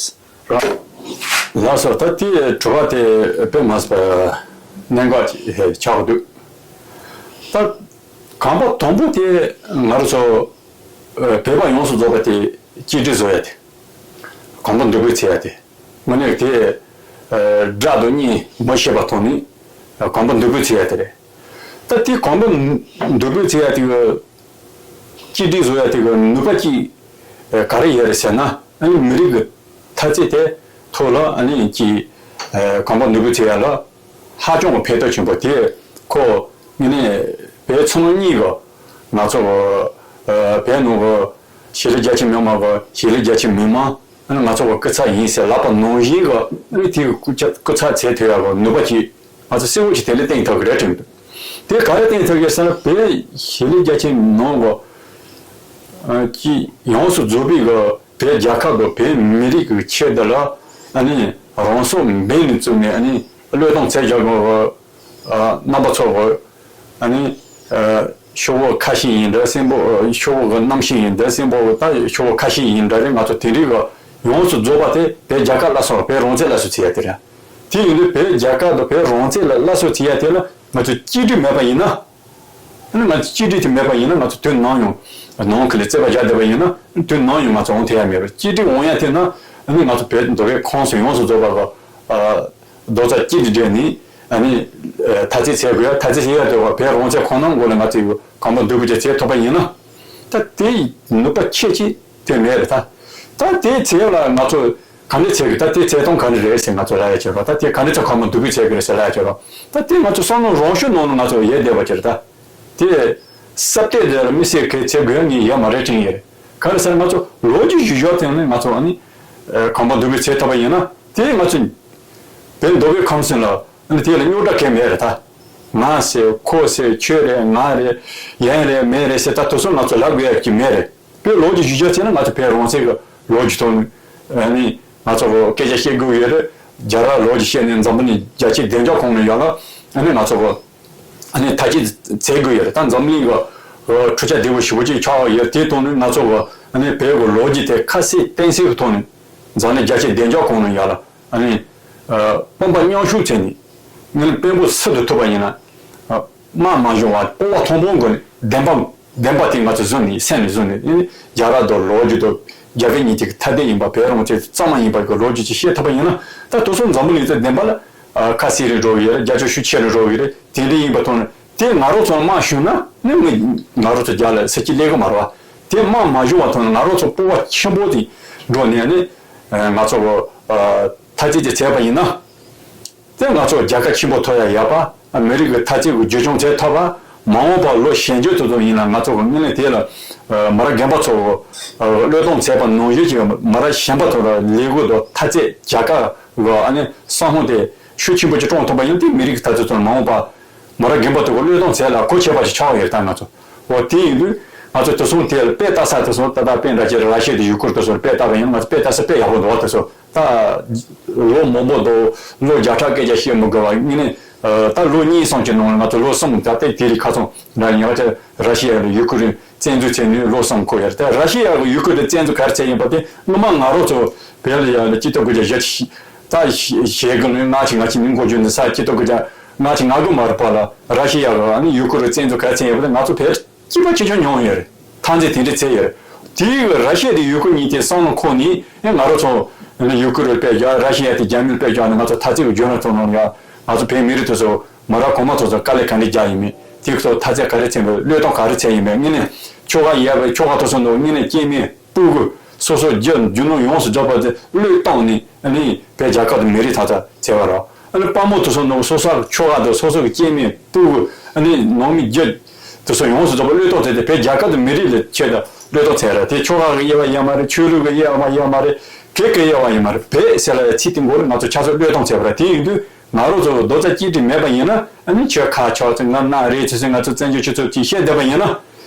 རོ། ལགས་སོ། ད་དེའི་དྲི་བ་དེ་དཔེ་མ་སྲིད་པ་གནད་འགག་ཅིག་ཆགས་འདུག་ད་གོམ་པ་དང་པོ་དེ་ང་རང་ཚོ་ཨ་བོད་པ་ཡོངས་སུ་རྫོགས་པ་དེ་གཅིག་སྒྲིལ་བཟོ་ཡ་དེ། གོམ་པ་མདུན་སྤོས་བྱེད་ཡ་དེ། དངོས་གནས་དེ་ཨ་དགྲ་དང་གཉེན་མི་ཤེས་པ་ཐོག་ནས་གོམ་པ་མདུན་སྤོས་བྱེད་ཡ་དེ་རེད། ད་དེ་གོམ་པ་མདུན་སྤོས་བྱེད་ཡ་དེ་གི་གཅིག་སྒྲིལ་བཟོ་ཡ་དེ་གི་ནུས་པ་གཅིག་ཨ་ག་རེ་ཡོད་རེད་ཟེར་ན། ཨ་ནི་མི་རིགས་ཀྱི་འཐབ་རྩོད་དེ་ཐོག་ལ་ཨ་ནི་གཅིག་ཨ་གོམ་པ་མདུན་སྤོས་བྱེད་ཡ་ལ་ཧ་ཅང་གི་ཕན་ཐོགས་ཆེན་པོ་དེ། ཁོ་དངོས་གནས་བོད་མཚོ་སྔོན་གཉིས་ཀྱི་ང་ཚོ་ཨ་བོད་ནང་གི་གཞིས་ལུས་རྒྱ་ཆེ་མི་མང་གི་གཞིས་ལུས་རྒྱ་ཆེ་མི་མང་ཨ་ནི་ང་ཚོ་གི་སྐུ་ཚབ་ཡིན་ཟེར་ལབ་པ་ནང་བཞིན་གི་ཨ་ནི་དེ་གི་སྐུ་ཚབ་སྐུ་ཚབ་བྱེད་ཐུབ་ཡ་གི་ནུས་པ་ཅིག་ང་ཚོ་གསལ་བོ་ཅིག་དེ་ལས་བསྟན་ཐུབ་ཀྱི་རེད་དྲན་གྱི་འདུག་དེ་ག་རེ་བསྟན་ཐུབ་ཀྱི་ཟེར་ན། བོད་གཞིས་ལུས་རྒྱ་ཆེ་ནང་གི་ཨ་ཅིག་ཡོངས་སུ་རྫོགས་པའི་གི་བོད་རྒྱལ་ཁབ་དང་བོད་མི་རིགས་ཀྱི་ཆེད་དུ་ལ་ཨ་ནི་རང་སྲོག་འབེན་ནས་བཙུགས་ནས་ཨ་ནི་བློས་གཏོང་བྱས་བཞག་གི་རྣམ་པ་ཚོ་གི་ཨ་ནི་ཤོག་བུ་ཁ་ཤས་ཡིན་འདྲ། སྲིན་པོ་ཤོག་བུ་གི་རྣམ་ཤེས་ཡིན་འདྲ། སྲིན་པོ་གི་ད་ཤོག་བུ་ཁ་ཤས་ཡིན་འདྲ་རེད། ང་ཚོ་དེ་འདྲའི་གི་ཡོངས་སུ་རྫོགས་པ་དེ་བོད་རྒྱལ་ཁབ་སླར་གསོ་བོད་རང་བཙན་སླར་གསོ་བྱེད་ཡ་དེ་རེད། དེ་ཡིན་དུས་བོད་རྒྱལ་ཁབ་དང་བོད་རང་བཙན་ལ་སླར་གསོ་བྱེད་ཡ་དེ་ལ་ ང་ཚོ་གཅིག་སྒྲིལ་མེད་པ་ཡིན་ན། ཨ་ནི་ང་ཚོ་གཅིག་སྒྲིལ་དེ་མེད་པ་ཡིན་ན། ང་ཚོ་དོན་ནམ་ཡང་ནང་ཁུལ་ལ་རྩོད་པ་རྒྱག་བསྡད་པ་ཡིན་ན། དོན་ནམ་ཡང་ང་ཚོ་འོང་ཐུབ་ཡ་མེད་པ། གཅིག་སྒྲིལ་འོང་ཡ་དེ་ན། ཨ་ནི་ང་ཚོ་བོད་མདོ་དབུས་ཁམས་གསུམ་ཡོངས་སུ་རྫོགས་པ་གི་རྡོག་རྩ་གཅིག་ཏུ་སྒྲིལ་ནས། ཨ་ནི་འཐབ་རྩོད་བྱེད་དགོས་ཡ། འཐབ་རྩོད་བྱེད་ཡ་དེ་བོད་རང་བཙན་ཁོ་ན་སྒོ་ལ་ང་ཚོས་གང་ཐུབ་ཐུབ་ཀྱིས་བྱེད་ཐུབ་པ་ཡིན་ན། ད་དེ་ནུས་པ་ཆེ་ཆེ་དེ་མེད་རེད་ད། ད་དེ་བྱེད་ཡ་ལ་ང་ཚོ་ག་འདྲ་བྱེད་དགོས། ད་དེ་བྱེད་སྟངས་ག་འདྲ་རེད་ཟེར་ང་ཚོ་ལབ་ཡ་བྱེད་རོགས། ད་དེ་ག་འདྲ་ཚོ་གང་ཐུབ་ཐུབ་ཀྱིས་བྱེད་དགོས་རེད་ཟེར་ལབ་ཡ་བྱེད་རོགས། ད་དེ་ང་ཚོ་བསམ་བློ་རང་ཤུགས་ནང་ནས་ང་ཚོ་ཡལ་བསྡད་པ་ཅིག་རེད་ད། དེ་སྲབ་སྟེ་དེ་ལ་མི་སེར་གས་བྱེད་དགོས་ངེས་ཡོད་མ་རེད་དྲན་ཡོད་རེད། ག་རེ་ཟེར་ན་ང་ཚོ་ལོ་རྒྱུས་ཞུ་ཞོར་དེ་ནས་ང་ཚོ་ཨ་ནི་གང་ཐུབ་ཐུབ་ཀྱིས་བྱེད་ཐུབ་པ་ཡིན་ན། དེ་ང་ཚོ་བོད་མདོ་དབུས་ཁམས་གསུམ་ལ་ཨ་ནི་དེ་ལ་རྙོག་དྲ་གང་ཡང་མེད་རེད་ད། ང་ཟེར་ཁོ་ཟེར་ཁྱོད་རེད་ང་རེད་ཡིན་རེད་མིན་རེད་ཟེར་ད་དེ་ཚོ་ང་ཚོ་ལབ་དགོས་ཡ་གི་མེད་རེད། བོད་ལོ་རྒྱུས་ཞུ་རྒྱུ་བྱས་ན་ང་ཚོ་བོད་རང་བཙན་གྱི་ལོ་རྒྱུས་ཐོག་ནས་ཨ་ནི་ང་ཚོ་གི་སྐད་ཆ་བཤད་དགོས་ཡོད་རེད། རྒྱ་གར་ལོ་རྒྱུས་བཤད་ནས་འཛམ་བུ་གླིང་རྒྱ་ཆེའི་བདེ་འཇགས་ཁོངས་ནས་ཡོད་ལ། ཨ་ནི་ང་ཚོ་གི་ཨ་ནི་ཐག་གཅོད་བྱེད་དགོས་ཡོད་རེད། ད་འཛམ་བུ་གླིང་གི་འཕྲུལ་ཆས་བདེ་པོ་ཞེ་པོ་ཅིག་ཆགས་ཡོད། དེ་ཐོག་ནས་ང་ཚོ་གི་ཨ་ནི་བོད་ཀྱི་ལོ་རྒྱུས་དེ་ཁ་གསལ་གཏིང་གསལ་གྱི་ཐོག་ནས་འཛམ་གླིང་རྒྱ་ཆེའི་བདེ་འཇགས་ཁོངས་ནས་ཡོད་ལ། ཨ་ནི་དཔུང་པ་མཉམ་གཤིབ་བྱས་ནས་ངས་དཔོན་པོ་སུ་དང་ཐུག་པ་ཡིན་ན། དམག་མ་ཞུགས་པར་སྤོབས་པ་མཐོན་པོའི་སྒོ་ནས་བདེན་པ་བདེན་པ་དེ་ང་ཚོ་བཟུང་ནས་སེམས་ནས་བཟུང་ནས། ཨ་ནི་རྒྱ་གར་དང་ལོ་རྒྱུས་དང་རྒྱ་བོད་གཉིས་ཀྱི་ཐ་དད་ཡིན་པ། བོད་རང་བཙན་གཙང་མ་ཡིན་པ་གི་ལོ་རྒྱུས་ཅིག་བཤད་ཐུབ་པ་ཡིན་ན། ད་དེ་ཚོ་འཛམ་བུ་གླིང་ཚོས་བདེན་པ་ལ་ཁ་གསལ་རེ་འགྲོ་གི་ཡོད་རེད། རྒྱབ་སྐྱོར་ཤུགས་ཆེ་རེ་འགྲོ་གི་རེད། དེ་འདྲ་ཡིན་པ་ཐོག་ནས་དེ་ང་རང་ཚོ་དམག་ཞུགས་ན་ནི་ང་རང་ཚོ་རྒྱ་ལ་ཟེར་གྱི་སླེབས་གི་མ་རེད་བ། དེ་དམག་མ་ཞུགས་པ་ཐོག་ནས་ང་རང་ཚོ་སྤོབས་པ་ཆེན་པོ་དེ་འགྲོ་ནས་ནི་ང་ཚོ་ཐ་ཚིག་ཅིག་བྱས་པ་ཡིན་ན། དེ་ང་ཚོ་རྒྱལ་ཁ་ཆེན་པོ་ཐོབ་ཡ་ཡོད་པ། མི་རིགས་ཀྱི་ཐ་ཚིག་གི་རྒྱུ་སྐྱོང་བྱེད་ཐུབ་པ། མ་འོངས་པར་ལོ་གཞོན་སྐྱེས་དེ་ཚོ་ཡིན་ན་ང་ཚོ་གི་དངོས་གནས་དེ་ལ་མ་ར་རྒན་པ་ཚོ་གི་བློས་གཏོང་བྱས་པ་ནང་བཞིན་གྱི་མ་ར་གཞོན་པ་ཚོ་ལ་ལས་འགུལ་དང་ཐ་ཚིག་རྒྱལ་ཁ་གི་ཨ་ནི་བསམ་ཕོད་དེ་ཤུགས་ཆེན་པོ་ཅིག་བསྐྲུན་ཐུབ་པ་ཡིན་ན། དེ་མི་རིགས་ཀྱི་ཐ་ཚིག་ཚོ་མ་འོངས་པ་མ་ར་རྒན་པ་ཚོ་གི་བློས་གཏོང་བྱས་ལ་གོ་ཆོད་པ་ཞིག་ཆགས་ཡོད་ད་ང་ཚོ། འོ་དེ་ཡིན་དུས་ང་ཚོ་དེ་སོང་དེ་ལ་དཔེ་ལྟ་ས་དེ་སོང་ད་ལྟ་དཔེ་འདྲ་ཅིག་ར་ཤི་ཡ་དང་ཡུ་ཀེ་རེན་དེ་སོང་དཔེ་ལྟ་བ་ཡིན་ན། ང་ཚོ་དཔེ་ལྟ་ས་དཔེ་ཡག་པོ་འདུག་བ། དེ་སོང་ད་ལོ་མང་པོ་འདུག་ལོ་བརྒྱ་ཕྲག་སྐད་ཆ་བཤད་མི་དགོས་པ་ངས་ནི། ད་ལོ་གཉིས་གསུམ་གྱི་ནང་ང་ཚོ་ལོ་གསུམ་ད་ལྟའི་དེ་རིང་ཁ་སང་འདྲ་ཡིན་པ་ཅིག་ར་ཤི་ཡ་དང་ཡུ་ཀེ་རེན་བཙན་འཛུལ་བྱས་ནས་ལོ་གསུམ་འཁོར་ཡོད་རེད། ད་ར་ཤི་ཡ་དང་ཡུ་ཀེ་རེན་བཙན་འཛུལ་ག་རེ་བྱས་ཡིན་པ་དེ་སྔོན་མ་ང་རང་ཚོ་བོད་ལ་ཡ་ལ་སྤྱི་ཚོགས་དགུ་བརྒྱ་བཞི་བཅུ་ད་ཞེ་གི་ནས་ལྔ་བཅུ་ང་བཅུ་ནས་འགོ་བརྗོད་ནས་ས་སྤྱི་ཚོགས་དགུ་བརྒྱ་ལྔ་བཅུ་ང་དགུ་མ་རེད་པ་ལ་ར་ཤི་ཡ་དང་ཨ་ནི་ཡུ་ཀེ་རེན་བཙན་འཛུལ་ག་རེ་བྱས་ཡིན་པ་དེ་ང་ཚོ་བོད་སྐྱིད་པོ་ཆེ་ཆུང་མྱོང་ཡོད་རེད། ཐང་རྩེད་དེ་འདྲ་བྱས་ཡོད་རེད། དེའི་ར་ཤི་ཡ་དང་ཡུ་ཀེ་རེན་གཉིས་དེ་བསམ་བློ་འཁོར་ནས་ཨེ་ང་རང་ཚོ་ཡུ་ཀེ་རེན་དཔེ་རྒྱག་ར་ཤི་ཡ་དང་རྒྱ་མི་དཔེ་རྒྱག་ནས་ང་ཚོ་ཐ་ཚིག་གི་རྒྱུ་ནོར་ཚོ་ནང་ཡ་ང་ཚོ་བོད་མི་རིགས་དེ་ཚོ་མ་ར་གོང་མ་ཚོ་ཚོ་དཀའ་ལས་ག་འདྲ་རྒྱག་ཡིན་མིན། དེ་ཚོ་ཐ་ཚིག་ག་རེ་བྱས་མིན། བློས་གཏོང་ག་རེ་བྱས་ཡིན་མིན། དངོས་གནས་ཁྱོ་ག་ཡ་བའི་ཁྱོ་ག་དེ་ཚོ་ནང་དངོས་གནས་སྐྱེ་དམན་སྤུ་གུ་སོ་སོ་རྒྱུ་རྒྱུ་ནོར་ཡོངས་སུ་རྫོགས་པ་དེ་བློས་བཏང་ནས་ཨ་ནི་བོད་རྒྱལ་ཁབ་དང་མི་རིགས་ཐ་ཚིག་བྱས་པ་རེད། ཨ་ནི་དཔའ་མོ་དེ་ཚོ་ནང་སོ་སོ་ཁྱོ་ག་དང་སོ་སོ་གི་སྐྱེ་དམན་སྤུ་གུ་ཨ་ནི་ནང་མི་རྒྱུ་དེ་ཚོ་ཡོངས་སུ་རྫོགས་པ་བློས་གཏོང་བྱས་ཏེ་བོད་རྒྱལ་ཁབ་དང་མི་རིགས་ལ་ཆེད་དུ་བློས་གཏོང་བྱས་རེད། དེ་ཁྱོ་ག་གི་དབྱེ་བ་ཡོད་མ་རེད། ཆོས་ལུགས་ཀྱི་དབྱེ་བ་ཡོད་མ་རེད། སྐད་ཀྱི་དབྱེ་བ་ཡོད་མ་རེད། བོད་ཟེར་ལ་ཡ་ཚིག་དེ་མགོ་ལ་ང་ཚོ་ཆ་ཚང་བློས་གཏོང་བྱས་པ་རེད། དེ་ཡིན་དུས་ང་རང་ཚོ་རྡོག་རྩ་གཅིག་སྒྲིལ་མེད་པ་ཡིན་ན་ཨ་ནི་ཁྱོད་ཁ་ཆག་ཚེ་ང་ན་རེད་ཚེ་ཚེ་ང་ཚོ་བཙན་བྱོལ་སྤྱི་ཚོགས་ཀྱི་བཤད་བསྡད་པ་ཡིན་ན་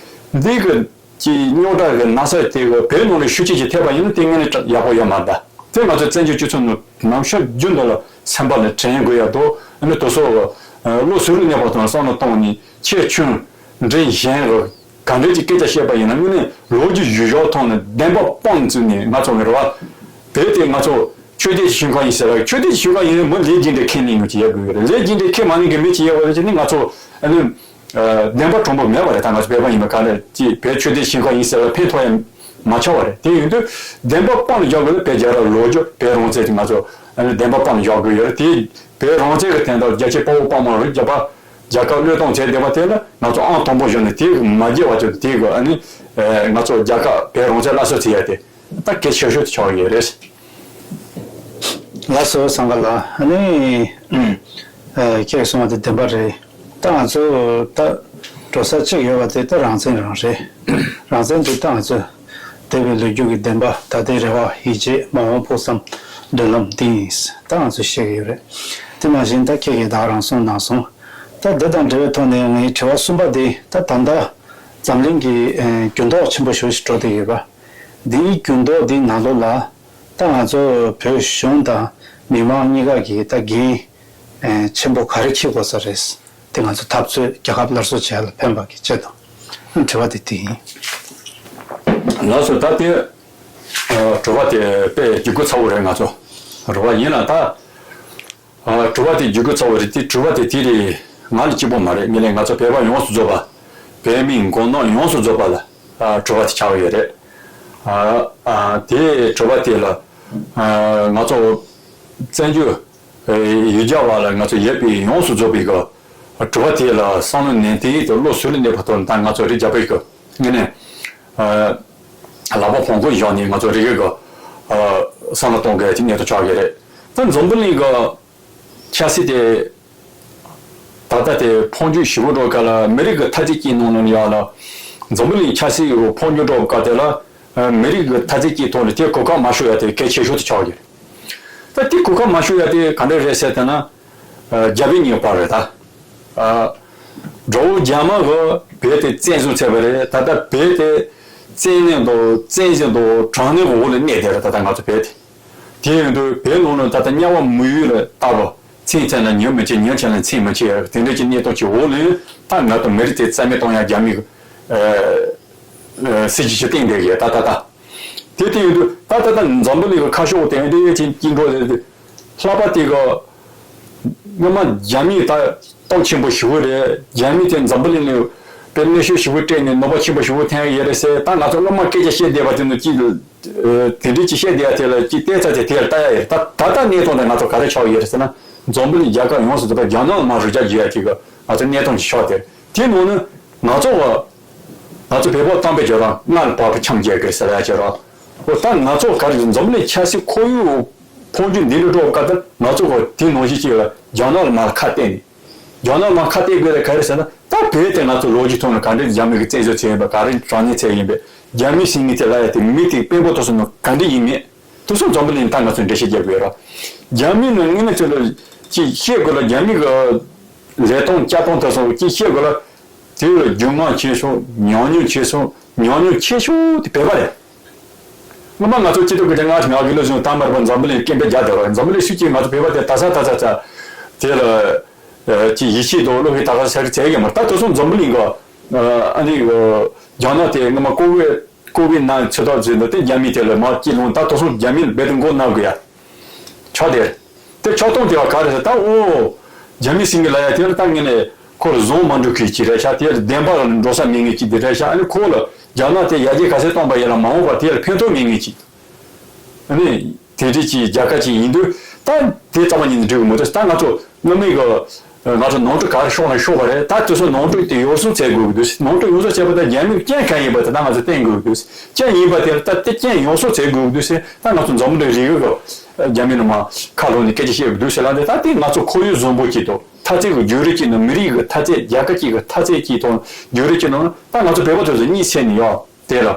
འདི་གི་ཀྱི་རྙོག་དྲ་གི་ན་ཚ་དེ་གི་བོད་ནང་ལ་ཤུགས་ཆེ་ཅིག་ཐེབས་པ་ཡིན་ན་དེ་དངོས་གནས་ཡག་པོ་ཡོད་མ་རེད། དེ་ང་ཚོ་བཙན་བྱོལ་སྤྱི་ཚོགས་ནང་ནམ་ཞག་རྒྱུན་དུ་ལ་སེམས་པ་ལ་དྲན་དགོས་ཡག་འདུག་ཨ་ནི་དེ་ཚོ་བློ་གཟུ་བོར་གནས་པ་དང་བསམ་བློ་བཏང་ནས་ཆེ་ཆུང་འབྲིང་གཞོན་གི་ག་འདྲ་ཅིག་སྐད་ཆ་བཤད་པ་ཡིན་ན་དངོས་གནས་ལོ་རྒྱུས་ཡུལ་ཕྱོགས་ཐོག་ནས་བདེན་པ་དཔང་བཙུགས་ནས་ང་ཚོ་གི་རེད་བ། བོད་དེ་ང་ཚོ་ཆོས་དད་ཞིང་ཁམས་ཡིན་ཟེར་ལ་ཆོས་དད་ཞིང་ཁམས་ཡིན་ན་མི་ལས་རྒྱུ་འབྲས་ཁས་ལེན་ཡོང་ཅིག་ཡོད་དགོས་ཀྱི་རེད། ལས་རྒྱུ་འབྲས་ཁས་མ་ལེན་གི་མི་ཅིག་ཡོད་པ་རེད་ཅེ་ནི་ང་ཚོ་ཨ་ནི། བདེན་པ་དྲང་པོ་མེད་པ་རེད། ད་ང་ཚོ་བོད་པ་ཡིན་པ་ག་ལ་ཅིག་བོད་ཆོས་དད་ཞིང་ཁམས་ཡིན་ཟེར་ལ་ཕན་ཐོགས་ཡ་མ་ཆགས་པ་རེད། དེ་ཡིན་དུས་བདེན་པ་དཔང་ལ་འཇོག་དགོས་ན་བོད་རྒྱལ་རབས་ལོ་རྒྱུས་བོད་རང་བཙན་དེ་ང་ཚོ་ཨ་ནི་བདེན་པ་དཔང་ལ་འཇོག་དགོས་ཡོད་རེད། དེ་བོད་རང་བཙན་གྱི་དོན་དག་རྒྱལ་གཅེས་དཔའ་བོ་དཔའ་མོ་རེད། རྒྱལ་པ་རྒྱལ་ཁབ་བློས་གཏོང་བྱས་བསྡད་པ་དེ་ལ་ང་ཚོ་ཨང་དང་པོ་བཞག་ནས་དེ་མ་བརྗེད་པ་བྱས་དེ་གི་ཨ་ནི་ང་ཚོ་རྒྱལ་ཁབ་བོད་རང་བཙན་སླར་གསོ་བྱེད་ཡ་དེ་ད་གལ་ཆེ་ཤོས་དེ་ཆགས་ཡོད་རེད། ལགས་སོ་བསམ་ག་ལ་ཨ་ནི། ཨ། ཁྱེད་གསུངས་པ་དེ་བདེན་པ་རེད། ད་ང་ཚོ་ད་འགྲོ་ས་གཅིག་ཡོད་པ་དེ་ད་རང་བཙན་རང་རེད། རང་བཙན་དེ་ད་ང་ཚོ་འདས་པའི་ལོ་རྒྱུས་ཀྱི་བདེན་པ། ད་ལྟའི་རེ་བ། ཡིད་ཆེས། མ་འོངས་ཕུགས་བསམ། མདུན་ལམ་འདི་ཡིན། ད་ང་ཚོ་བཤད་ཀྱི་ཡོད་རེད། དེ་ནང་བཞིན་ད་ཁྱེད་ཀྱིས་ད་རང་གསུངས་ནང་གསུངས། ད་འདི་དང་འབྲེལ་བའི་ཐོག་ནས་ངའི་དྲི་བ་གསུམ་པ་དེ་ད་ད་ལྟ་འཛམ་གླིང་གི་ཨ་འགྱུར་ལྡོག་ཆེན་པོ་ཞེ་པོ་ཞིག་འགྲོ་བསྡད་ཡོད་པ། འདིའི་འགྱུར་ལྡོག་འདི་ནང་ལོགས་ལ། ད་ང་ཚོ་བོད་གཞུང་དང་མི་མང་གཉིས་ཀ་གིས་ད་འགན་ཆེན་པོ་ག་རེ་འཁྱེར་དགོས་ས་རེད། དེ་ང་ཚོ་འཐབ་རྩོད་རྒྱལ་ཁབ་སླར་གསོ་བྱེད་ཡ་ལ་ཕན་པ་གི་ཆེད་དུ། དྲི་བ་དེ་དེ་ཡིན། ལགས་སོ། ད་དེ་དྲི་བ་དེ་དཔེ་འཇུག་སྒོ་ཚ་བོ་རེད། ང་ཚོ་རེད་བ། ཡིན་ན་ད་དྲི་བ་དེ་འཇུག་སྒོ་ཚ་བོ་རེད། དེ་དྲི་བ་དེ་དེ་རེད། ང་ལ་གཅིག་པོ་མ་རེད། དངོས་གནས་ང་ཚོ་བོད་པ་ཡོངས་སུ་རྫོགས་པ། བོད་མི་མགོ་ནག་ཡོངས་སུ་རྫོགས་པ་ལ་ཨ་གྲོད་པ་དེ་ཆགས་ཀྱི་ཡོད་རེད། ཨ་ཨ་དེ་གྲོད་པ་དེ་ལ་ཨ་ང་ཚོ་བཙན་བྱོལ་ཡུལ་གྱར་བ་ལ་ང་ཚོ་ཡོད་པའི་ཡོངས་སུ་རྫོགས་པའི་གི་གྲོད་པ་དེ་ལ་བསམ་བློ་ནན་ཏན་དང་བློ་གཟུ་བོར་གནས་པ་ཐོག་ནས་ད་ང་ཚོ་རི་རྒྱ་བོད་ཀྱི་དངོས་གནས་ཨ་ལག་པ་བོང་ཀུ་བཞག་ནས་ང་ཚོ་རི་གི་གི་ཨ་བསམ་བློ་གཏོང་དགོས་ཀྱི་གནས་སྟངས་ཆགས་ཀྱི་རེད། ད་འཛམ་བུ་གླིང་གི་ཆབ་སྲིད་དེ་ད་ལྟ་དེ་འཕོ་འགྱུར་ཞེ་པོ་འགྲོ་སྐབས་ལ་མི་རིགས་ཀྱི་འཐབ་རྩོད་ཅིག་ནང་ལ་ཡང་ལ་འཛམ་བུ་གླིང་ཆབ་སྲིད་འཕོ་འགྱུར་འགྲོ་སྐབས་དེ་ལ་མི་རིགས་ཀྱི་འཐབ་རྩོད་ཅིག་ཐོག་ནས་དེ་གོ་སྐབས་མ་ཤོར་ཡ་དེ་གལ་ཆེ་ཤོས་དེ་ཆགས་ཀྱི་རེད། ད་དེ་གོ་སྐབས་མ་ཤོར་ཡ་དེ་ག་འདྲ་རེད་ཟེར་ལྟ་ན། རྒྱ་བོད་གཉིས་བར་རེད་ད། དགྲ་བོ་རྒྱ་དམར་གྱིས་བོད་དེ་བཙན་བཟུང་བྱས་པ་རེད། ད་ལྟ་བོད་དེ་བཙན་གནོན་དང་བཙན་ཞིང་དང་དྲག་གནོན་གྱི་འོག་ལ་གནས་བསྡད་རེད་ད་ལྟ་ང་ཚོ་བོད་དེ། དེ་ཡིན་དུས་བོད་ནང་ལ་ད་ལྟ་དམྱལ་བ་མི་ཡུལ་ལ་ལྟ་བུ། མཚན་བཙལ་ན་མྱི་མི་མཆིས། མྱི་མཁྱེན་ན་མཚན་མི་མཆིས། དེ་འདྲ་གྱི་གནས་སྟངས་ཀྱི་འོག་ལ་ད་ང་ཚོ་མི་རིགས་དེ་རྩ་མེད་གཏོང་ཡ་རྒྱ་མི་གི་ཨ་ཨ་སྲིད་ཇུས་ཅིག་བཏིང་བསྡད་ཡོད་ད་ད་ད། དེ་དེ་ཡིན་དུས་ད་ད་ད་འཛམ་བུ་གླིང་གི་ཁ་ཕྱོགས་དེ་འདྲ་ཡོད་ཅིག་སྐྱིད་འགྲོ་རེད། ལྷག་པར་དེ་གི་སྔོན་མ་རྒྱ་མི་ད་སྟོབས་ཆེན་པོ་ཞེ་པོ་རེད། རྒྱ་མི་དེ་འཛམ་བུ་གླིང་ལ་དཔེ་གནོན་ཤུགས་ཞེ་པོ་སྤྲད་ནས་གནོད་པ་ཆེན་པོ་ཞེ་པོ་ཐེབས་ཡོད་རེད་ཟེར། ད་ང་ཚོ་སྔོན་མ་སྐད་ཆ་བཤད་བསྡད་པ་དེ་ནི་ཅིག་ཨ་དེ་འདྲའི་ཅིག་བཤད་བསྡད་ཡ་དེ་ལ་ཅིག་བལྟས་ཚར་ཚེ་དེ་ལ་ལྟ་ཡ་ཡོད། ད་ད་ལྟ་གནས་སྟངས་དེ་ང་ཚོ་ག་རེ་ཆགས་ཡོད་རེད་ཟེར་ན། འཛམ་བུ་གླིང་རྒྱལ་ཁབ་ཡོངས་སུ་རྫོགས་པ་རྒྱ་ནག་ལ་མར་རུ་རྒྱག་རྒྱུ་ཡ་དེ་གི་ང་ཚོ་གནས་སྟངས་ཅིག་ཆགས་བསྡད་རེད། དེ་ནང་ནས་ང་ཚོ་བ། ང་ཚོ་བོད་པ་གཏམ་དཔེ་བྱས་ར་སྔར་བབས་པ་འཆམ་རྒྱག་དགོས་ཟེར་ཡ་བྱས་ར། འོ་ད་ང་ཚོ་ག་རེ་འཛམ་གླིང་ཆབ་སྲིད་ཁོར་ཡུག་འཕོ་འགྱུར་འདི་འདྲ་འགྲོ་བ་སྐབས་དེར་ང་ཚོ་ག་དེ་ནང་བཞིན་ཅིག་ལ་རྒྱ་ནག་ལ་མར་ཁ་གཏད་ནས། རྒྱ་ནག་ལ་མར་ཁ་གཏད་དགོས་རེད། ག་རེ་ཟེར་ན་ད་བོད་དེ་ང་ཚོ་ལོ་རྒྱུས་ཐོག་ནས་ག་འདྲའི་རྒྱ་མི་གི་བཙན་བྱོལ་བྱས་ཡིན་པ། ག་རེ་དྲག་གནོན་བྱས་ཡིན་པས། རྒྱ་མི་ཟེར་མཁན་དེ་ལ་ཡ་དེ་མི་དེ་དཔོན་པོ་དེ་ཚོ་ནང་ག་འདྲ་ཡིན་མེད། དེ་ཚོ་འཛམ་བུ་གླིང་ད་ང་ཚོས་འགྲེལ་བཤད་རྒྱག་དགོས་ར། རྒྱ་མི་ནང་དངོས་གནས་ཚོ་ལ་ཅིག་བཤད་དགོས་ལ། རྒྱ་མི་གི་ལས་སྟངས་བྱ་སྟངས་དེ་ཚོ་ཅིག་བཤད་དགོས་ལ། དེ་ལ་རྒྱུས་མངའ་ཆེ་ཤོས་ཉམས་མྱོང་ཆེ་ཤོས་ཉམས་མྱོང་ཆེ་ཤོས་དེ་བོད་པ་རེད། སྔོན་མ་ང་ཚོ་སྤྱི་ཚོགས་ཀྱི་ང་ང་གི་ལོ་ཟུང་ད་མར་པ་འཛམ་བུ་གླིང་སྐད་འབོད་རྒྱག་བསྡད་ར། འཛམ་བུ་གླིང་སུ་གཅིག་ང་ཚོ་བོད་པ་དེ་ད་ས་ད་ས་ཚ་དེ་ལ་ཅིག་ཡིད་ཆེས་དང་བློ་ཤེས་ད་ག་ས་རི་བྱས་ཡོད་མ་རེད། ད་དེ་ཚོ་འཛམ་བུ་གླིང་གི་ཨ་ནི་རྒྱ་ནག་དེ་སྔོན་མ་ཀོ་བི་ཀོ་བི་ནང་ཚོད་ལྟ་བྱས་འདུག་དེ་རྒྱ་མི་དེ་ལ་མར་སྐྱིད་ལོང་། ད་དེ་ཚོ་རྒྱ་མི་ལ་རྦད་དེ་མགོ་ན་དགོས་ཡ། ཆོག་དེ། དེ་ཆོག་སྟངས་དེ་བ་ག་རེ་ཟེར་ད། འོ། རྒྱ་མི་ཟེར་མཁན་ལ་ཡ་དེ་ལ་ད་ངས་ནས་ཁོ་ལ་བཟང་མ་འགྲོ་མཁན་ཅིག་རེད་ཤག་དེ་ལ་བདེན་པ་ལ་འགྲོ་ས་མེད་མཁན་ཅིག་དེ་རེད་ཤག་ཨ་ནི་ཁོ་ལ་རྒྱ་ནག་དེ་ཡར་རྒྱས་ག་ཚད་གཏོང་པ་ཡིན་ལ་མ་འོངས་པར་དེ་ལ་ཕན་ཐོགས་མེད་མཁན་ཅིག་ཨ་ནི་དེ་འདྲའི་ཅིག་རྒྱལ་ཁབ་ཅིག་ཡིན་དུས་ད་དེ་ཙམ་ཉིད་ནས་འགྲིག་གི་མི་འདུག་ད་ང་ཚོ་སྔོན་མའི་གི་ང་ཚོ་ནོར་འཁྲུལ་ག་རེ་ཤོར་ན་ཤོར་བ་རེད། ད་དེ་ཚོ་ནོར་འཁྲུལ་དེ་ཡོ་བསྲང་བྱེད་དགོས་ཀྱི་འདུག་ནོར་འཁྲུལ་ཡོ་བསྲང་བྱེད་པ་ད་རྒྱ་མིའི་རྐྱེན་གང་ཡིན་པ་དེ་ད་ང་ཚོ་བསྟན་དགོས་ཀྱི་འདུག་རྐྱེན་ཡིན་པ་དེ་ལ་ད་དེ་རྐྱེན་ཡོ་བསྲང་བྱེད་དགོས་ཀྱི་འདུག་ཟེར། ད་ང་ཚོ་འཛམ་བུ་གླིང་རིག་གི་རྒྱ་མི་ནང་མ་ཁ་ལོག་ནས་སྐད་ཆ་བཤད་དགོས་འདུག་ཟེར་ལབ་འདི་ད་དེ་ང་ཚོ་ཁོར་ཡུག་བཟང་པོ་ཅིག་དང་འཐབ་རྩོད་ཀྱི་བརྒྱུད་རིམ་ཅིག་ནང་མི་རིགས་ཀྱི་འཐབ་རྩོད་རྒྱལ་ཁབ་ཅིག་གི་འཐབ་རྩོད་ཅིག་དང་བརྒྱུད་རིམ་ཅིག་ནང་ད་ང་ཚོ་བོད་པ་ཚོ་ཚོ་གཉིད་སད་ནས་ཡོད། དེ་ལ་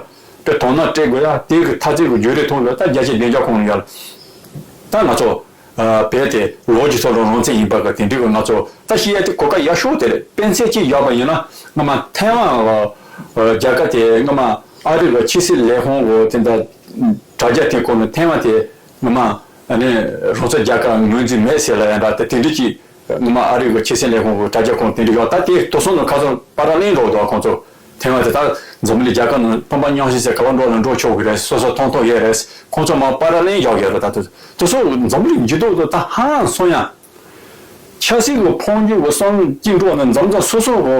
དཔེ་དོ་སྣང་སྤྲད་དགོས་ཡ། དེ་གི་འཐབ་རྩོད་ཀྱི་བརྒྱུད་རིམ་ཐོག་ལ་ད་རྒྱལ་སྤྱིའི་བདེ་འཇགས་ཁོངས་ལ་ཡ་ལ་ད་ང་ཚོ་ཨ་བོད་དེ་ལོ་རྒྱུས་ཐོག་ལ་རང་བཙན་ཡིན་པ་གི་དེ་འདྲའི་གི་ང་ཚོ་ད་ཤེས་ཡ་དེ་གོ་སྐབས་ཡག་ཤོས་དེ་རེད། དཔེ་མཚོན་གཅིག་བཞག་པ་ཡིན་ན་སྔོན་མ་ཐའེ་ཝན་གི་རྒྱལ་ཁབ་དེ་སྔོན་མ་ཨ་རི་གི་ཕྱི་སྲིད་ལས་ཁུངས་གི་དེ་འདྲ་དྲ་རྒྱ་དེ་སྐོར་ནས་ཐའེ་ཝན་དེ་སྔོན་མ་ཨ་ནི་རང་བཙན་རྒྱལ་ཁབ་ངོས་འཛིན་མེད་ཟེར་ལ་ཡ་འདྲ་དེ་དེ་འདྲའི་གི་སྔོན་མ་ཨ་རི་གི་ཕྱི་སྲིད་ལས་ཁུངས་ཀྱི་དྲ་རྒྱ་ཁོངས་དེ་འདྲ་ཡོད། ད་དེ་དེ་ཚོ་ནང་ཁ་སང་པཱ་ར་ལེལ་འགྲོ་འདུག་ཁོང་ཚོ་ཐེངས་མ་དེ་ད་འཛམ་གླིང་རྒྱལ་ཁབ་ནང་ཕན་པ་མཉམ་བཞེས་ཟེར་ག་པར་འགྲོ་ན་འགྲོ་ཆོག་གི་རེད། སོ་སོ་ཐོང་ཐོང་ཡས་རེད། ཁོང་ཚོ་མར་པཱ་ར་ལེལ་བཞག་ཡོད་རེད། ད་དེ་དེ་ཚོ་འཛམ་གླིང་འགྱུར་ལྡོག་ཏུ་ད་ཧང་སང་ཡ། ཆབ་སྲིད་ཀྱི་འཕོ་འགྱུར་གྱི་བསམ་བློ་གཅིག་འགྲོ་ན་འཛམ་བཟང་སོ་སོ་གི་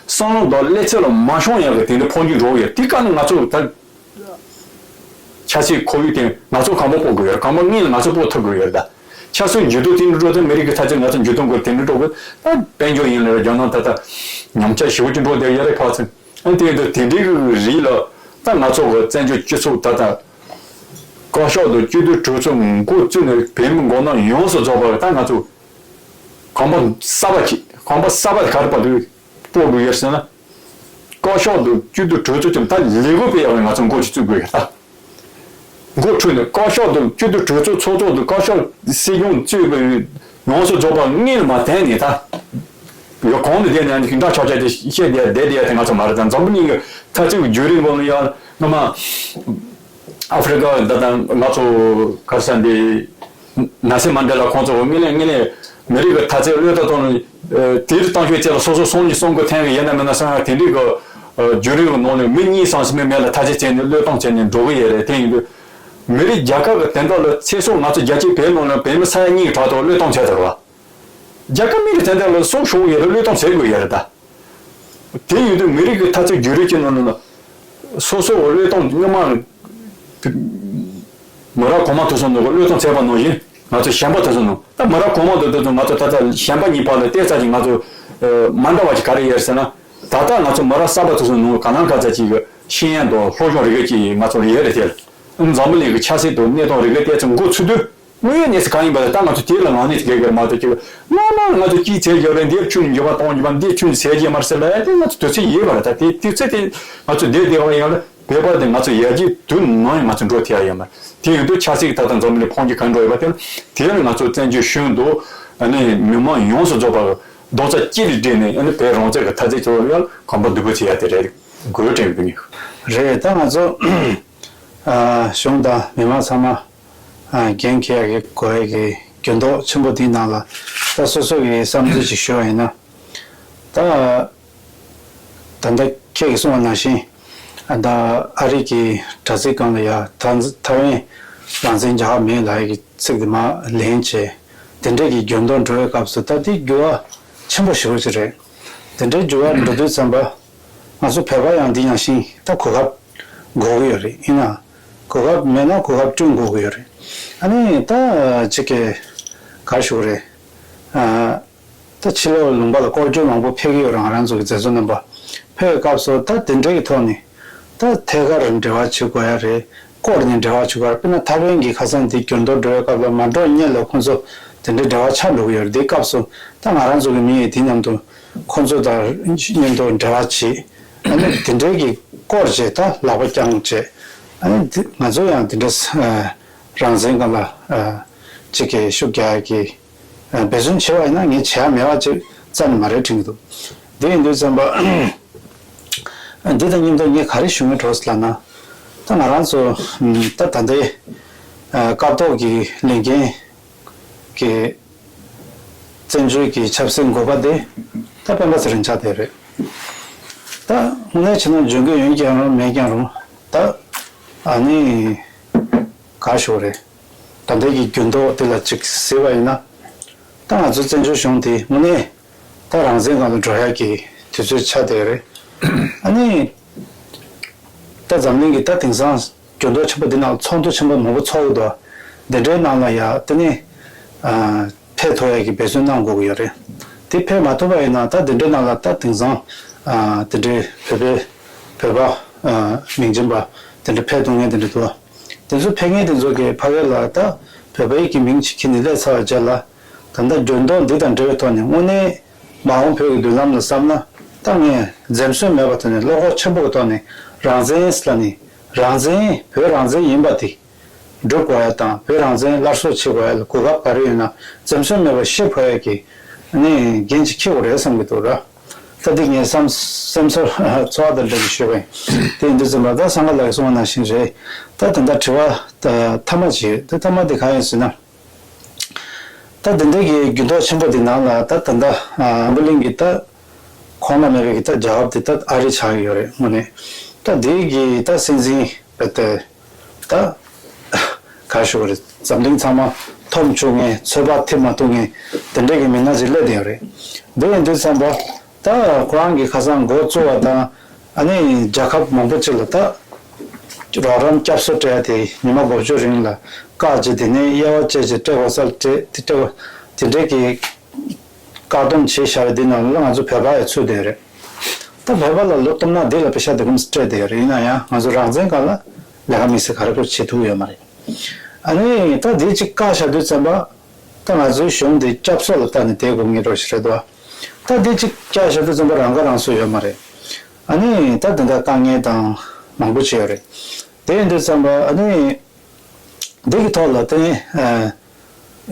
བསམ་བློ་དང་ཀླད་ཚིག་ལ་མ་ཤོང་ཡ་གི་དེ་འདྲ་འཕོ་འགྱུར་འགྲོ་གི་ཡོད། དེ་ག་ནི་ང་ཚོ་ད། ཆབ་སྲིད་ཁོར་ཡུག་དེ་ང་ཚོ་གོམ་པ་སྤོ་དགོས་ཡོད། གོམ་པ་དངོས་ལ་ང་ཚོ་སྤོ་ཐུབ་དགོས་ཡོད། ད་ཆབ་སྲིད་འགྱུར་ལྡོག་དེ་འདྲ་འགྲོ་དུས་མི་རིགས་ཀྱི་འཐབ་རྩོད་ང་ཚོ་འགྱུར་ལྡོག་དགོས་དེ་འདྲ་འགྲོ་དགོས། ད་དཔལ་འབྱོར་ཡིན་ལ་རྒྱ་ནག་ད་ལྟ་ཉམས་ཆག་ཞེ་པོ་ཅིག་འགྲོ་བསྡད་ཡོད་རེད་ཕར་ཚུར། ཨ་དེ་ཡིན་དུས་དེ་འདྲའི་གི་རིགས་ལ་ད་ང་ཚོ་གི་བཙན་བྱོལ་སྤྱི་ཚོགས་ད་ལྟ་བཀའ་ཤག་དང་སྤྱི་འཐུས་གྲོས་ཚོགས་འགོ་བཙུགས་ནས་བོད་མི་མགོ་ནག་ཡོངས་སུ་རྫོགས་པ་ད་ང་ཚོ་གོམ་པ་གསར་པ་ཅིག་གོམ་པ་གསར་པ་དེ་ག་རེ་བར་དུ་སྤོ་དགོས་ཡོད་ཟེར་ན། བཀའ་ཤག་དང་སྤྱི་འཐུས་གྲོས་ཚོགས་ཀྱིས་ད་ལས་འགུལ་སྤེལ་ཡག་ལ་ང་ཚོ་འགོ་ཅིག་བཙུགས་དགོས་ཡོད་ད། འགོ་ཁྲིད་ནས་བཀའ་ཤག་དང་སྤྱི་འཐུས་གྲོས་ཚོགས་ཚོགས་གཙོ་དང་བཀའ་ཤག་སྲིད་སྐྱོང་གཙོས་པའི་ཡོངས་སུ་རྫོགས་པ་དངོས་ལ་མ་བསྟན་ནས་ད། ཡོད་གོང་ནས་བསྡད་ནས་འདྲ་ཆགས་ཆགས་དེ་བཤད་བསྡད་བསྡད་བསྡད་ཡ་དེ་ང་ཚོ་མ་རེད་ད། འཛམ་བུ་གླིང་གི་འཐབ་རྩོད་ཀྱི་བརྒྱུད་རིམ་སྐོར་ལ་ཡང་སྔོན་མ། ཨ་ཧྥེ་རི་ཀ་ད་ལྟ་ང་ཚོ་ག་རེ་ཟེར་འདི། ནེལ་སན་མན་ཌེ་ལ་ཁོང་ཚོ་དངོས་གནས་དངོས་གནས་མི་རིགས་ཀྱི་འཐབ་རྩོད་བློས་བཏང་གཏོང་ནས་དེར་བཏང་ཤོས་བཅས་ལ་སོ་སོ་སོང་ཉིན་སོང་དགོས་ཐེངས་ཡིན་ན་མིན་ན་སོང་ཡང་དེ་འདྲའི་གི་བརྒྱུད་རིམ་གྱི་ནང་ནས་མི་གཉིས་སམ་མི་མེད་ལ་འཐབ་རྩོད་བྱས་ནས་བློས་གཏོང་བྱས་ནས་འགྲོ་གི་ཡོད་རེད། དེ་ཡིན་དུས་མི་རིགས་རྒྱལ་ཁབ་ཀྱི་དོན་དག་ལ་ཚེ་སྲོག་ང་ཚོ་རྒྱལ་སྤྱིའི་བོད་ནང་ལ་བོད་མི་ས་ཡ་གཉིས་ཀྱི་དྲག་ཏུ་བློས་གཏོང་བྱས་ཚར་བ། རྒྱལ་ཁབ་མི་རིགས་དེ་འདྲ་ལ་སྲོག་ཤོར་ཡོད་རེད། བློས་གཏོང་བྱེད་དགོས་ཡོད་རེད་ད། དེ་ཡིན་དུས་མི་རིགས་ཀྱི་འཐབ་རྩོད་བརྒྱུད་རིམ་གྱི་ནང་ལ་སོ་སོ་བློས་གཏོང་སྔོན་མ་མི་རབས་གོང་མ་དེ་ཚོ་ནང་གི་བློས་གཏོང་བྱས་པ་ནང་བཞིན། ང་ཚོ་གཞོན་པ་དེ་ཚོ་ནང་ད་མི་རབས་གོང་མ་དེ་དེ་ཚོ་ང་ཚོ་ད་ལྟ་གཞོན་པ་གཉིས་བར་ལ་བལྟས་ཚར་གྱི་ང་ཚོ་མ་འདྲ་བ་ཅིག་ག་རེ་ཡོད་ཟེར་ན། ད་ལྟ་ང་ཚོ་མི་རབས་གསར་པ་དེ་ཚོ་ནང་ག་ནང་ག་ཚད་ཅིག་གི་ཤེས་ཡོན་དང་སློབ་སྦྱོང་རིག་གི་ཅིག་ང་ཚོ་ལ་ཡོད་རེད་དེ། འཛམ་བུ་གླིང་གི་ཆབ་སྲིད་དང་གནས་སྟངས་རིག་གི་བལྟས་ཚེ་འགོ་ཚུགས་དུས། དངོས་ཡོད་གནས་ཚུལ་གང་ཡིན་པ་ལ་ད་ང་ཚོ་དེ་ལ་ངང་ནས་དགེ་རྒན་མ་གཏོགས་ཀྱི་མང་མང་ང་ཚོ་ཅིག་བྱས་ཡོད་རེད། འདིར་ཆུང་འགྱུར་བ་གཏོང་རྒྱུ་བ། འདིར་ཆུང་ཟད་རྒྱུ་མ་རེད་ཟེར་ལ་ཡ་དེ་ང་ཚོ་དུས་ཚོད་ཡོད་པ་རེད། ད་དེ་དུས་ཚོད་དེ་ང་ཚོ་བསྡད་བསྡད་པ་ཡང་ལ་བོད་པ་དེ་ང་ཚོ་ཡར་རྒྱས་དུས་ནང་ཡང་ང་ཚོ་འགྲོ་ཐུབ་ཡ་ཡོད་མ་རེད། དེ་ཡིན་དུས་ཆབ་སྲིད་ཀྱི་ཐོག་ད་འཛམ་གླིང་འཕོ་འགྱུར་གང་འགྲོ་ཡོད་པ་དེ་ལ་དེ་ལ་ང་ཚོ་བཙན་བྱོལ་གཞུང་དང་ཨ་ནི་མི་མང་ཡོངས་སུ་རྫོགས་པ་རྡོག་རྩ་གཅིག་ལ་སྒྲིལ་ནས་ཨ་ནི་བོད་རང་བཙན་གྱི་ཐབས་ཇུས་ཐོག་ལ་ཡང་གོམ་པ་མདུན་སྤོས་བྱེད་ཡ་དེ་རེད། དགོས་དྲན་གྱི་འདུག་རེད། ད་ང་ཚོ་ཨ་གཞུང་དང་མི་མང་ཚང་མ་ཨ་འགན་འཁྱེར་ཡག་གི་དགོས་ཡག་གི་འགྱུར་ལྡོག་ཆེན་པོ་འདིའི་ནང་ལ་ད་སོ་སོ་གི་བསམ་ཚུལ་ཅིག་ཞུ་བ་ཡིན་ན། ད་ད་ལྟ་ཁྱེད་ཀྱིས་གསུངས་པ་ནང་བཞིན་ཨ་ད་ཨ་རི་གི་དྲ་ཚིགས་སྒང་ལ་ཡ་ད་ཐའེ་ཝན་རང་བཙན་རྒྱག་མེད་ལབ་ཡག་གི་ཚིག་དེ་མར་ལེན་བྱས། དེ་འདྲས་ཀྱི་འགྱུར་ལྡོག་འགྲོ་བའི་སྐབས་སུ་ད་དེ་འགྱུར་བ་ཆེན་པོ་ཞེ་པོ་ཅིག་རེད། དེ་འདྲའི་འགྱུར་བ་འགྲོ་དུས་ཙམ་པ། ང་ཚོ་བོད་པ་ཡང་འདི་ནང་བཞིན་ད་གོ་སྐབས་དགོས་ཀྱི་ཡོད་རེད། ཡིན་ན་གོ་སྐབས་མེད་ན་གོ་སྐབས་བསྐྲུན་དགོས་ཀྱི་ཡོད་རེད། ཨ་ནི་ད་ཅིག་གི་ག་རེ་ཞུ་དགོས་རེད། ཨ་ད་ཕྱི་ལོགས་ལུང་པ་ལ་སྐོར་སྐྱོད་མང་པོ་ཕེབས་ཀྱི་ཡོད་རེད། ང་རང་ཚོ་གི་མཛད་གཙོ་རྣམ་པ་ཕེབས་པའི་སྐབས་སུ་ད་དེ་འདྲའི་གི་ཐོག་ནས་ད་ཐད་ཀར་འབྲེལ་བ་བྱེད་དགོས་ཡ་རེད། སྐོར་ནས་འབྲེལ་བ་བྱེད་དགོས་རེད། དཔེར་ན་ཐའེ་ཝན་གྱི་ཁ་སང་དེ་འགྱུར་ལྡོག་འགྲོ་བའི་སྐབས་ལ་མ་འགྲོ་སྔོན་ལ་ཁོང་ཚོ་དེ་འདྲའི་འབྲེལ་བ་ཆགས་འགྲོ་གི་ཡོད་རེད། དེའི་སྐབས་སུ་ད་ང་རང་ཚོ་གི་མི་ཡིས་དེ་མཉམ་དུ་ཁོང་ཚོ་དང་མཉམ་དུ་འབྲེལ་བ་བྱེད། ཨ་ནི་དེ་འདྲའི་གི་སྐོར་བྱས་ད་ལག་པ་བརྐྱངས་བྱས། ཨ་ནི་དེ་ང་ཚོ་ཡང་དེ་འདྲ་ཨ་རང་བཙན་སྒང་ལ་ཨ་ཅིག་གི་ཤུགས་རྒྱག་ཡ་གི་ཨ་འབད་བརྩོན་བྱས་པ་ཡིན་ན་ངས་བྱས་ཡ་མེད་པ་ཅིག་རྩ་ནས་མ་རེད་དྲན་གྱི་འདུག་དེ་ཡིན་དུས་ཙམ་པ་འདི་དང་མཉམ་དུ་ངས་ག་རེ་ཞུ་མཁན་འདུག་ཟེར་ལབ་ན། ད་ང་རང་ཚོ་ད་ད་ལྟའི་ཨ་སྐབས་ཐོག་གི་ལས་འགན་གྱི་བཙན་བྱོལ་གྱི་ཆབ་སྲིད་འགོ་པ་དེ་ད་སྤེན་པ་ཚེ་རིང་ཆགས་བསྡད་རེད། ད་དངོས་གནས་བྱས་ན་འཇོན་གྱི་ཡོད་ཀྱང་རུང་མེད་ཀྱང་རུང་ད་ཨ་ནི་ག་ཞུ་རེད། ད་ལྟའི་གི་འགྱུར་ལྡོག་དེ་ལ་ཅིག་གཟིགས་པ་ཡིན་ན། ད་ང་ཚོ་བཙན་བྱོལ་གཞུང་དེ་དངོས་གནས་ད་རང་བཙན་སྒང་ལ་འགྲོ་ཡག་གི་དུས་ཚོད་ཆགས་བསྡད་རེད། ཨ་ནི། ད་འཛམ་གླིང་གི་ད་དེང་སང་འགྱུར་ལྡོག་ཆེན་པོ་འདི་ནང་ཚོགས་འདུ་ཆེན་པོ་མང་པོ་ཚོགས་ཡོད་དོ། འདི་འདྲའི་ནང་ལ་ཡ་དེ་ནི་ཨ་ཕེབས་ཐུབ་ཡ་གི་འབད་བརྩོན་གནང་དགོས་ཀྱི་ཡོད་རེད། དེ་ཕེབས་མ་ཐུབ་པ་ཡིན་ན་ད་འདི་འདྲའི་ནང་ལ་ད་དེང་སང་ཨ་དེ་འདྲའི་བོད་པའི་བོད་པ་ཨ་མིང་ཅན་པ་དེ་འདྲ་ཕེབས་ཐུབ་མཁན་དེ་འདྲ་འདུག་དེ་ཚོ་ཕེབས་མཁན་དེ་ཚོ་གི་ཕ་གི་ལ་ད་བོད་པའི་གི་མིང་ཅིག་ཁྱེར་ནས་སླེབས་ཚར་བའི་རྗེས་ལ། ད་ལྟ་འགྱུར་ལྡོག་འདི་དང་འབྲེལ་བའི་ཐོག་ནས་དངོས་གནས་མ་འོངས་བོད་ཀྱི་མདུན་ལམ་ལ་བསམ་ན་ད་ངས་འཛེམ་ཟོན་མེད་པའི་ཐོག་ནས་བློ་ཁོག་ཆེན་པོ་གི་ཐོག་ནས་རང་བཙན་ཟེར་ལབ་ནས་རང་བཙན་བོད་རང་བཙན་ཡིན་པ་དེ་སྒྲུབ་དགོས་ཡ་དང་བོད་རང་བཙན་སླར་གསོ་བྱེད་དགོས་ཡ་ལ་གོ་སྐབས་ག་རེ་ཡོད་ན་འཛེམ་ཟོན་མེད་པར་བཤད་ཕོད་ཡ་གི་ནས་འགན་ཅིག་འཁྱེར་དགོས་རེད་བསམ་གྱི་འདུག་ར། ད་འདི་ངས་བསམ་སེམས་ཚོར་ཚོར་བ་དང་འབྲེལ་ནས་ཞུས་པ་ཡིན། དེ་ཡིན་དུས་ཙམ་པ་ད་སངས་དཀར་ལགས་ཀྱིས་གསུངས་པ་ནང་བཞིན་རེད། ད་དེ་འདྲ་དྲི་བ་ད་མཐའ་མ་ཅིག་ཡོད། ད་མཐའ་མ་དེ་གང་ཡིན་ཟེར་ན། ད་དེ་འདྲའི་གི་འགྱུར་ལྡོག་ཆེན་པོ་འདི་ནང་ལ་ད་ད་ལྟ་འཛམ་བུ་གླིང་གི་ད་གོང་ན་མེད་པའི་གི་ད་རྒྱལ་ཁབ་དེ་ད་ཨ་རི་ཆགས་ཡོད་རེད་དངོས་གནས། ད་དེའི་གི་ད་སྲིད་འཛིན་རྦད་དེ་ད་ག་ཞུ་དགོས་རེད། འཛམ་གླིང་ཚང་མ་འཐོམ་བཅུག་མཁན་ཚོད་དཔག་ཐེབས་མ་ཐུབ་མཁན་དེ་འདྲའི་གི་མི་སྣ་ཅིག་སླེབས་བསྡད་ཡོད་རེད། དེ་ཡིན་དུས་ཙམ་པ། ད་ཁོ་རང་གིས་ཁ་སང་འགོ་བཙུགས་པ་དང་ཨ་ནི་རྒྱལ་ཁབ་མང་པོ་ཅིག་ལ་ད་རོགས་རམ་སྐྱབས་གསོ་སྤྲད་དེ་ཉི་མ་དགུ་བཅུ་རིང་ལ་བཀག་ཅིག་དེ་ནས་དབྱེ་བ་བཅད་ཅིག་སྤྲད་དགོས་ས་ལ་སྤྲད་དེ་སྤྲད་དགོས་དེ་འདྲའི་གི་བཀག་སྡོམ་བྱས་བཞག་པའི་འདི་ནང་ལ་ང་ཚོ་བོད་པ་ཡང་ཚུད་བསྡད་རེད། ད་བོད་པ་ལ་ལོ་སྟོང་ཕྲག་འདི་ལ་པེ་ཤ་དེ་གམ་སྤྲད་བསྡད་རེད། ཡིན་ན་ཡང་ང་ཚོ་རང་བཙན་སྒང་ལ་ལས་ཀ་མི་སེར་ག་རེ་ཁོ་བྱེད་ཐུབ་ཡོད་མ་རེད། ཨ་ནི་ད་འདི་གཅིག་བཀག་བཞག་དུས་ཙམ་པ། ད་ང་ཚོའི་གཞུང་འདི་སྐྱབས་སོགས་ལ་བལྟ་ནས་བསྡད་དགོས་ངེས་འགྲོ་ཞིག་རེད་དོ། ད་འདི་གཅིག་བཀག་བཞག་དུས་ཙམ་པ་རང་ཁ་རང་གསོ་ཡོད་མ་རེད། ཨ་ནི་ད་འདི་འདྲ་དཀའ་ངལ་དང་མང་པོ་ཅིག་ཡོད་རེད། དེ་ཡིན་དུས་ཙམ་པ་ཨ་ནི་འདི་གི་ཐོག་ལ་དེ་ནི་ཨ་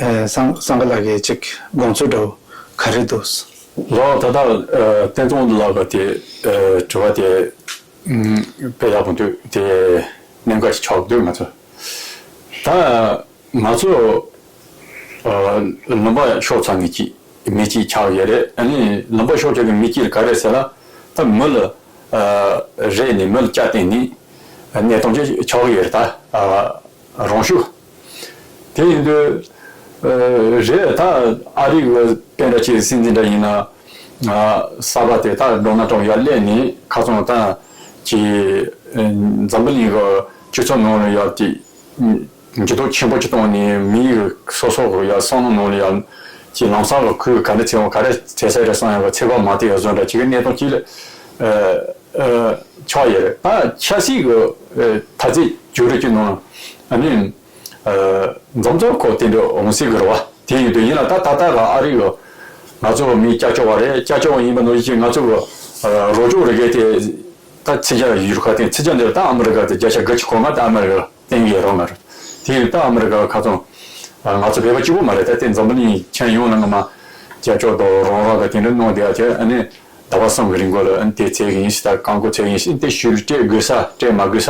ཨ་སང་སང་ག་ལགས་ཀྱིས་ཅིག་དགོངས་ཚུལ་འདྲ་བོ་ག་རེ་འདུག་ལགས། ད་ལྟ་ཨ་བསྟན་སྐྱོང་ལགས་ཀྱི་དེ་ཨ་དྲི་བ་དེ་ཨ་དཔེ་ཡག་པོ་འདུག་དེ་གནད་འགག་ཅིག་ཆགས་འདུག་ང་ཚོ་ད། ང་ཚོ་ཨ་ལུང་པ་ཤོར་ཚར་མི་གཅིག་མི་གཅིག་ཆགས་ཡོད་རེད། ཨ་ནི་ལུང་པ་ཤོར་ཆོག་གི་མི་གཅིག་ལ་ག་རེ་ཟེར་ན། ད་མི་ལ་ཨ་རེད་ནས་མི་ལ་སྐྱ་བསྟན་ནས་གནས་སྟངས་ཅིག་ཆགས་ཡོད་རེད། ད་ཨ་རང་ཤུགས་དེ་ཡིན་དུས་ཨ་རེད། ད་ཨ་རི་གི་ དཔེ་འདྲ་ཅིག་སྲིད་འཛིན་འདྲ་ཡིན་ན། ཨ། གསར་པ་དེ་ད་ཌོ་ནལ་ཊམ་ཡར་སླེབས་ནས་ཁ་སང་ད་ཅིག་འཛམ་བུ་གླིང་གི་སྤྱི་ཚོགས་ནང་ལ་ཡ་དེ། འགྱུར་ལྡོག་ཆེན་པོ་ཅིག་བཏང་ནས་མིའི་སོ་སོ་གི་ཡ་བསམ་བློ་ནང་ལ་ཡ་ཅིག་ལམ་སང་གི་ཁོས་ག་འདྲ་བྱེད་འོང་། ག་རེ་བྱེད་ས་རེད་བསམ་ཡ་གི་ཚེ་ག་མ་ཐེག་ཡ་བཟོ་འདྲ་ཅིག་གི་གནས་སྟངས་ཅིག་ལ་ཨ་ཨ་ཆགས་ཡོད་རེད། ད་ཆབ་སྲིད་ཀྱི་ཨ་འཐབ་རྩོད་བྱུང་རིགས་ཀྱི་ནང་ཨ་ནི་ཨ་འཛོམས་ཚོགས་ཁོ་དེ་འདྲ་འོང་སྲིད་ཀྱི་རེད་བ། དེ་ཡིན་དུས་ཡིན་ལ་ད་ད་ལྟ་གི་ཨ་རི་གི་ང་ཚོ་མི་སྐྱབས་བཅོལ་བ་རེད། སྐྱབས་བཅོལ་བ་ཡིན་པ་ནང་བཞིན་ང་ཚོ་གི་ཨ་རོགས་སྐྱོར་རེ་གལ་ཏེ། ད་ཚིག་ཇ་ཡུལ་ཁ་སྟེང་ཚིག་ཇ་འདིར་ད་ཨ་མི་རི་ཀ་དེ་བརྒྱ་ཆ་དགུ་བཅུ་གོ་ལྔ་དེ་ཨ་མི་རི་ཀ་བསྟན་གྱི་རོགས་ང་རེད། དེ་ཡིན་ད་ཨ་མི་རི་ཀ་ཁ་ཚོན་ང་ཚོ་བོད་པ་གཅིག་པོ་མ་རེད། ད་དེ་འཛམ་བུ་གླིང་ཁྱོན་ཡོངས་ལ་ངོ་མ་རྒྱབ་སྐྱོར་དང་རོགས་རམ་དང་དེ་འདྲ་གནང་བསྡད་ཡ་དེ་ཨ་ནི་ཟླ་བ་གསུམ་གྱི་རིང་གོ་ལ་ཨ་ནི་དེ་བྱེད་ཀྱི་ཡིན་ཟེར། ད་རྐང་འཁོར་བྱེད་ཀྱི་ཡིན་ཟེར། དེ་ཞུ་སྤྲད་དགོས་ས་སྤྲད་མ་དགོས་ས་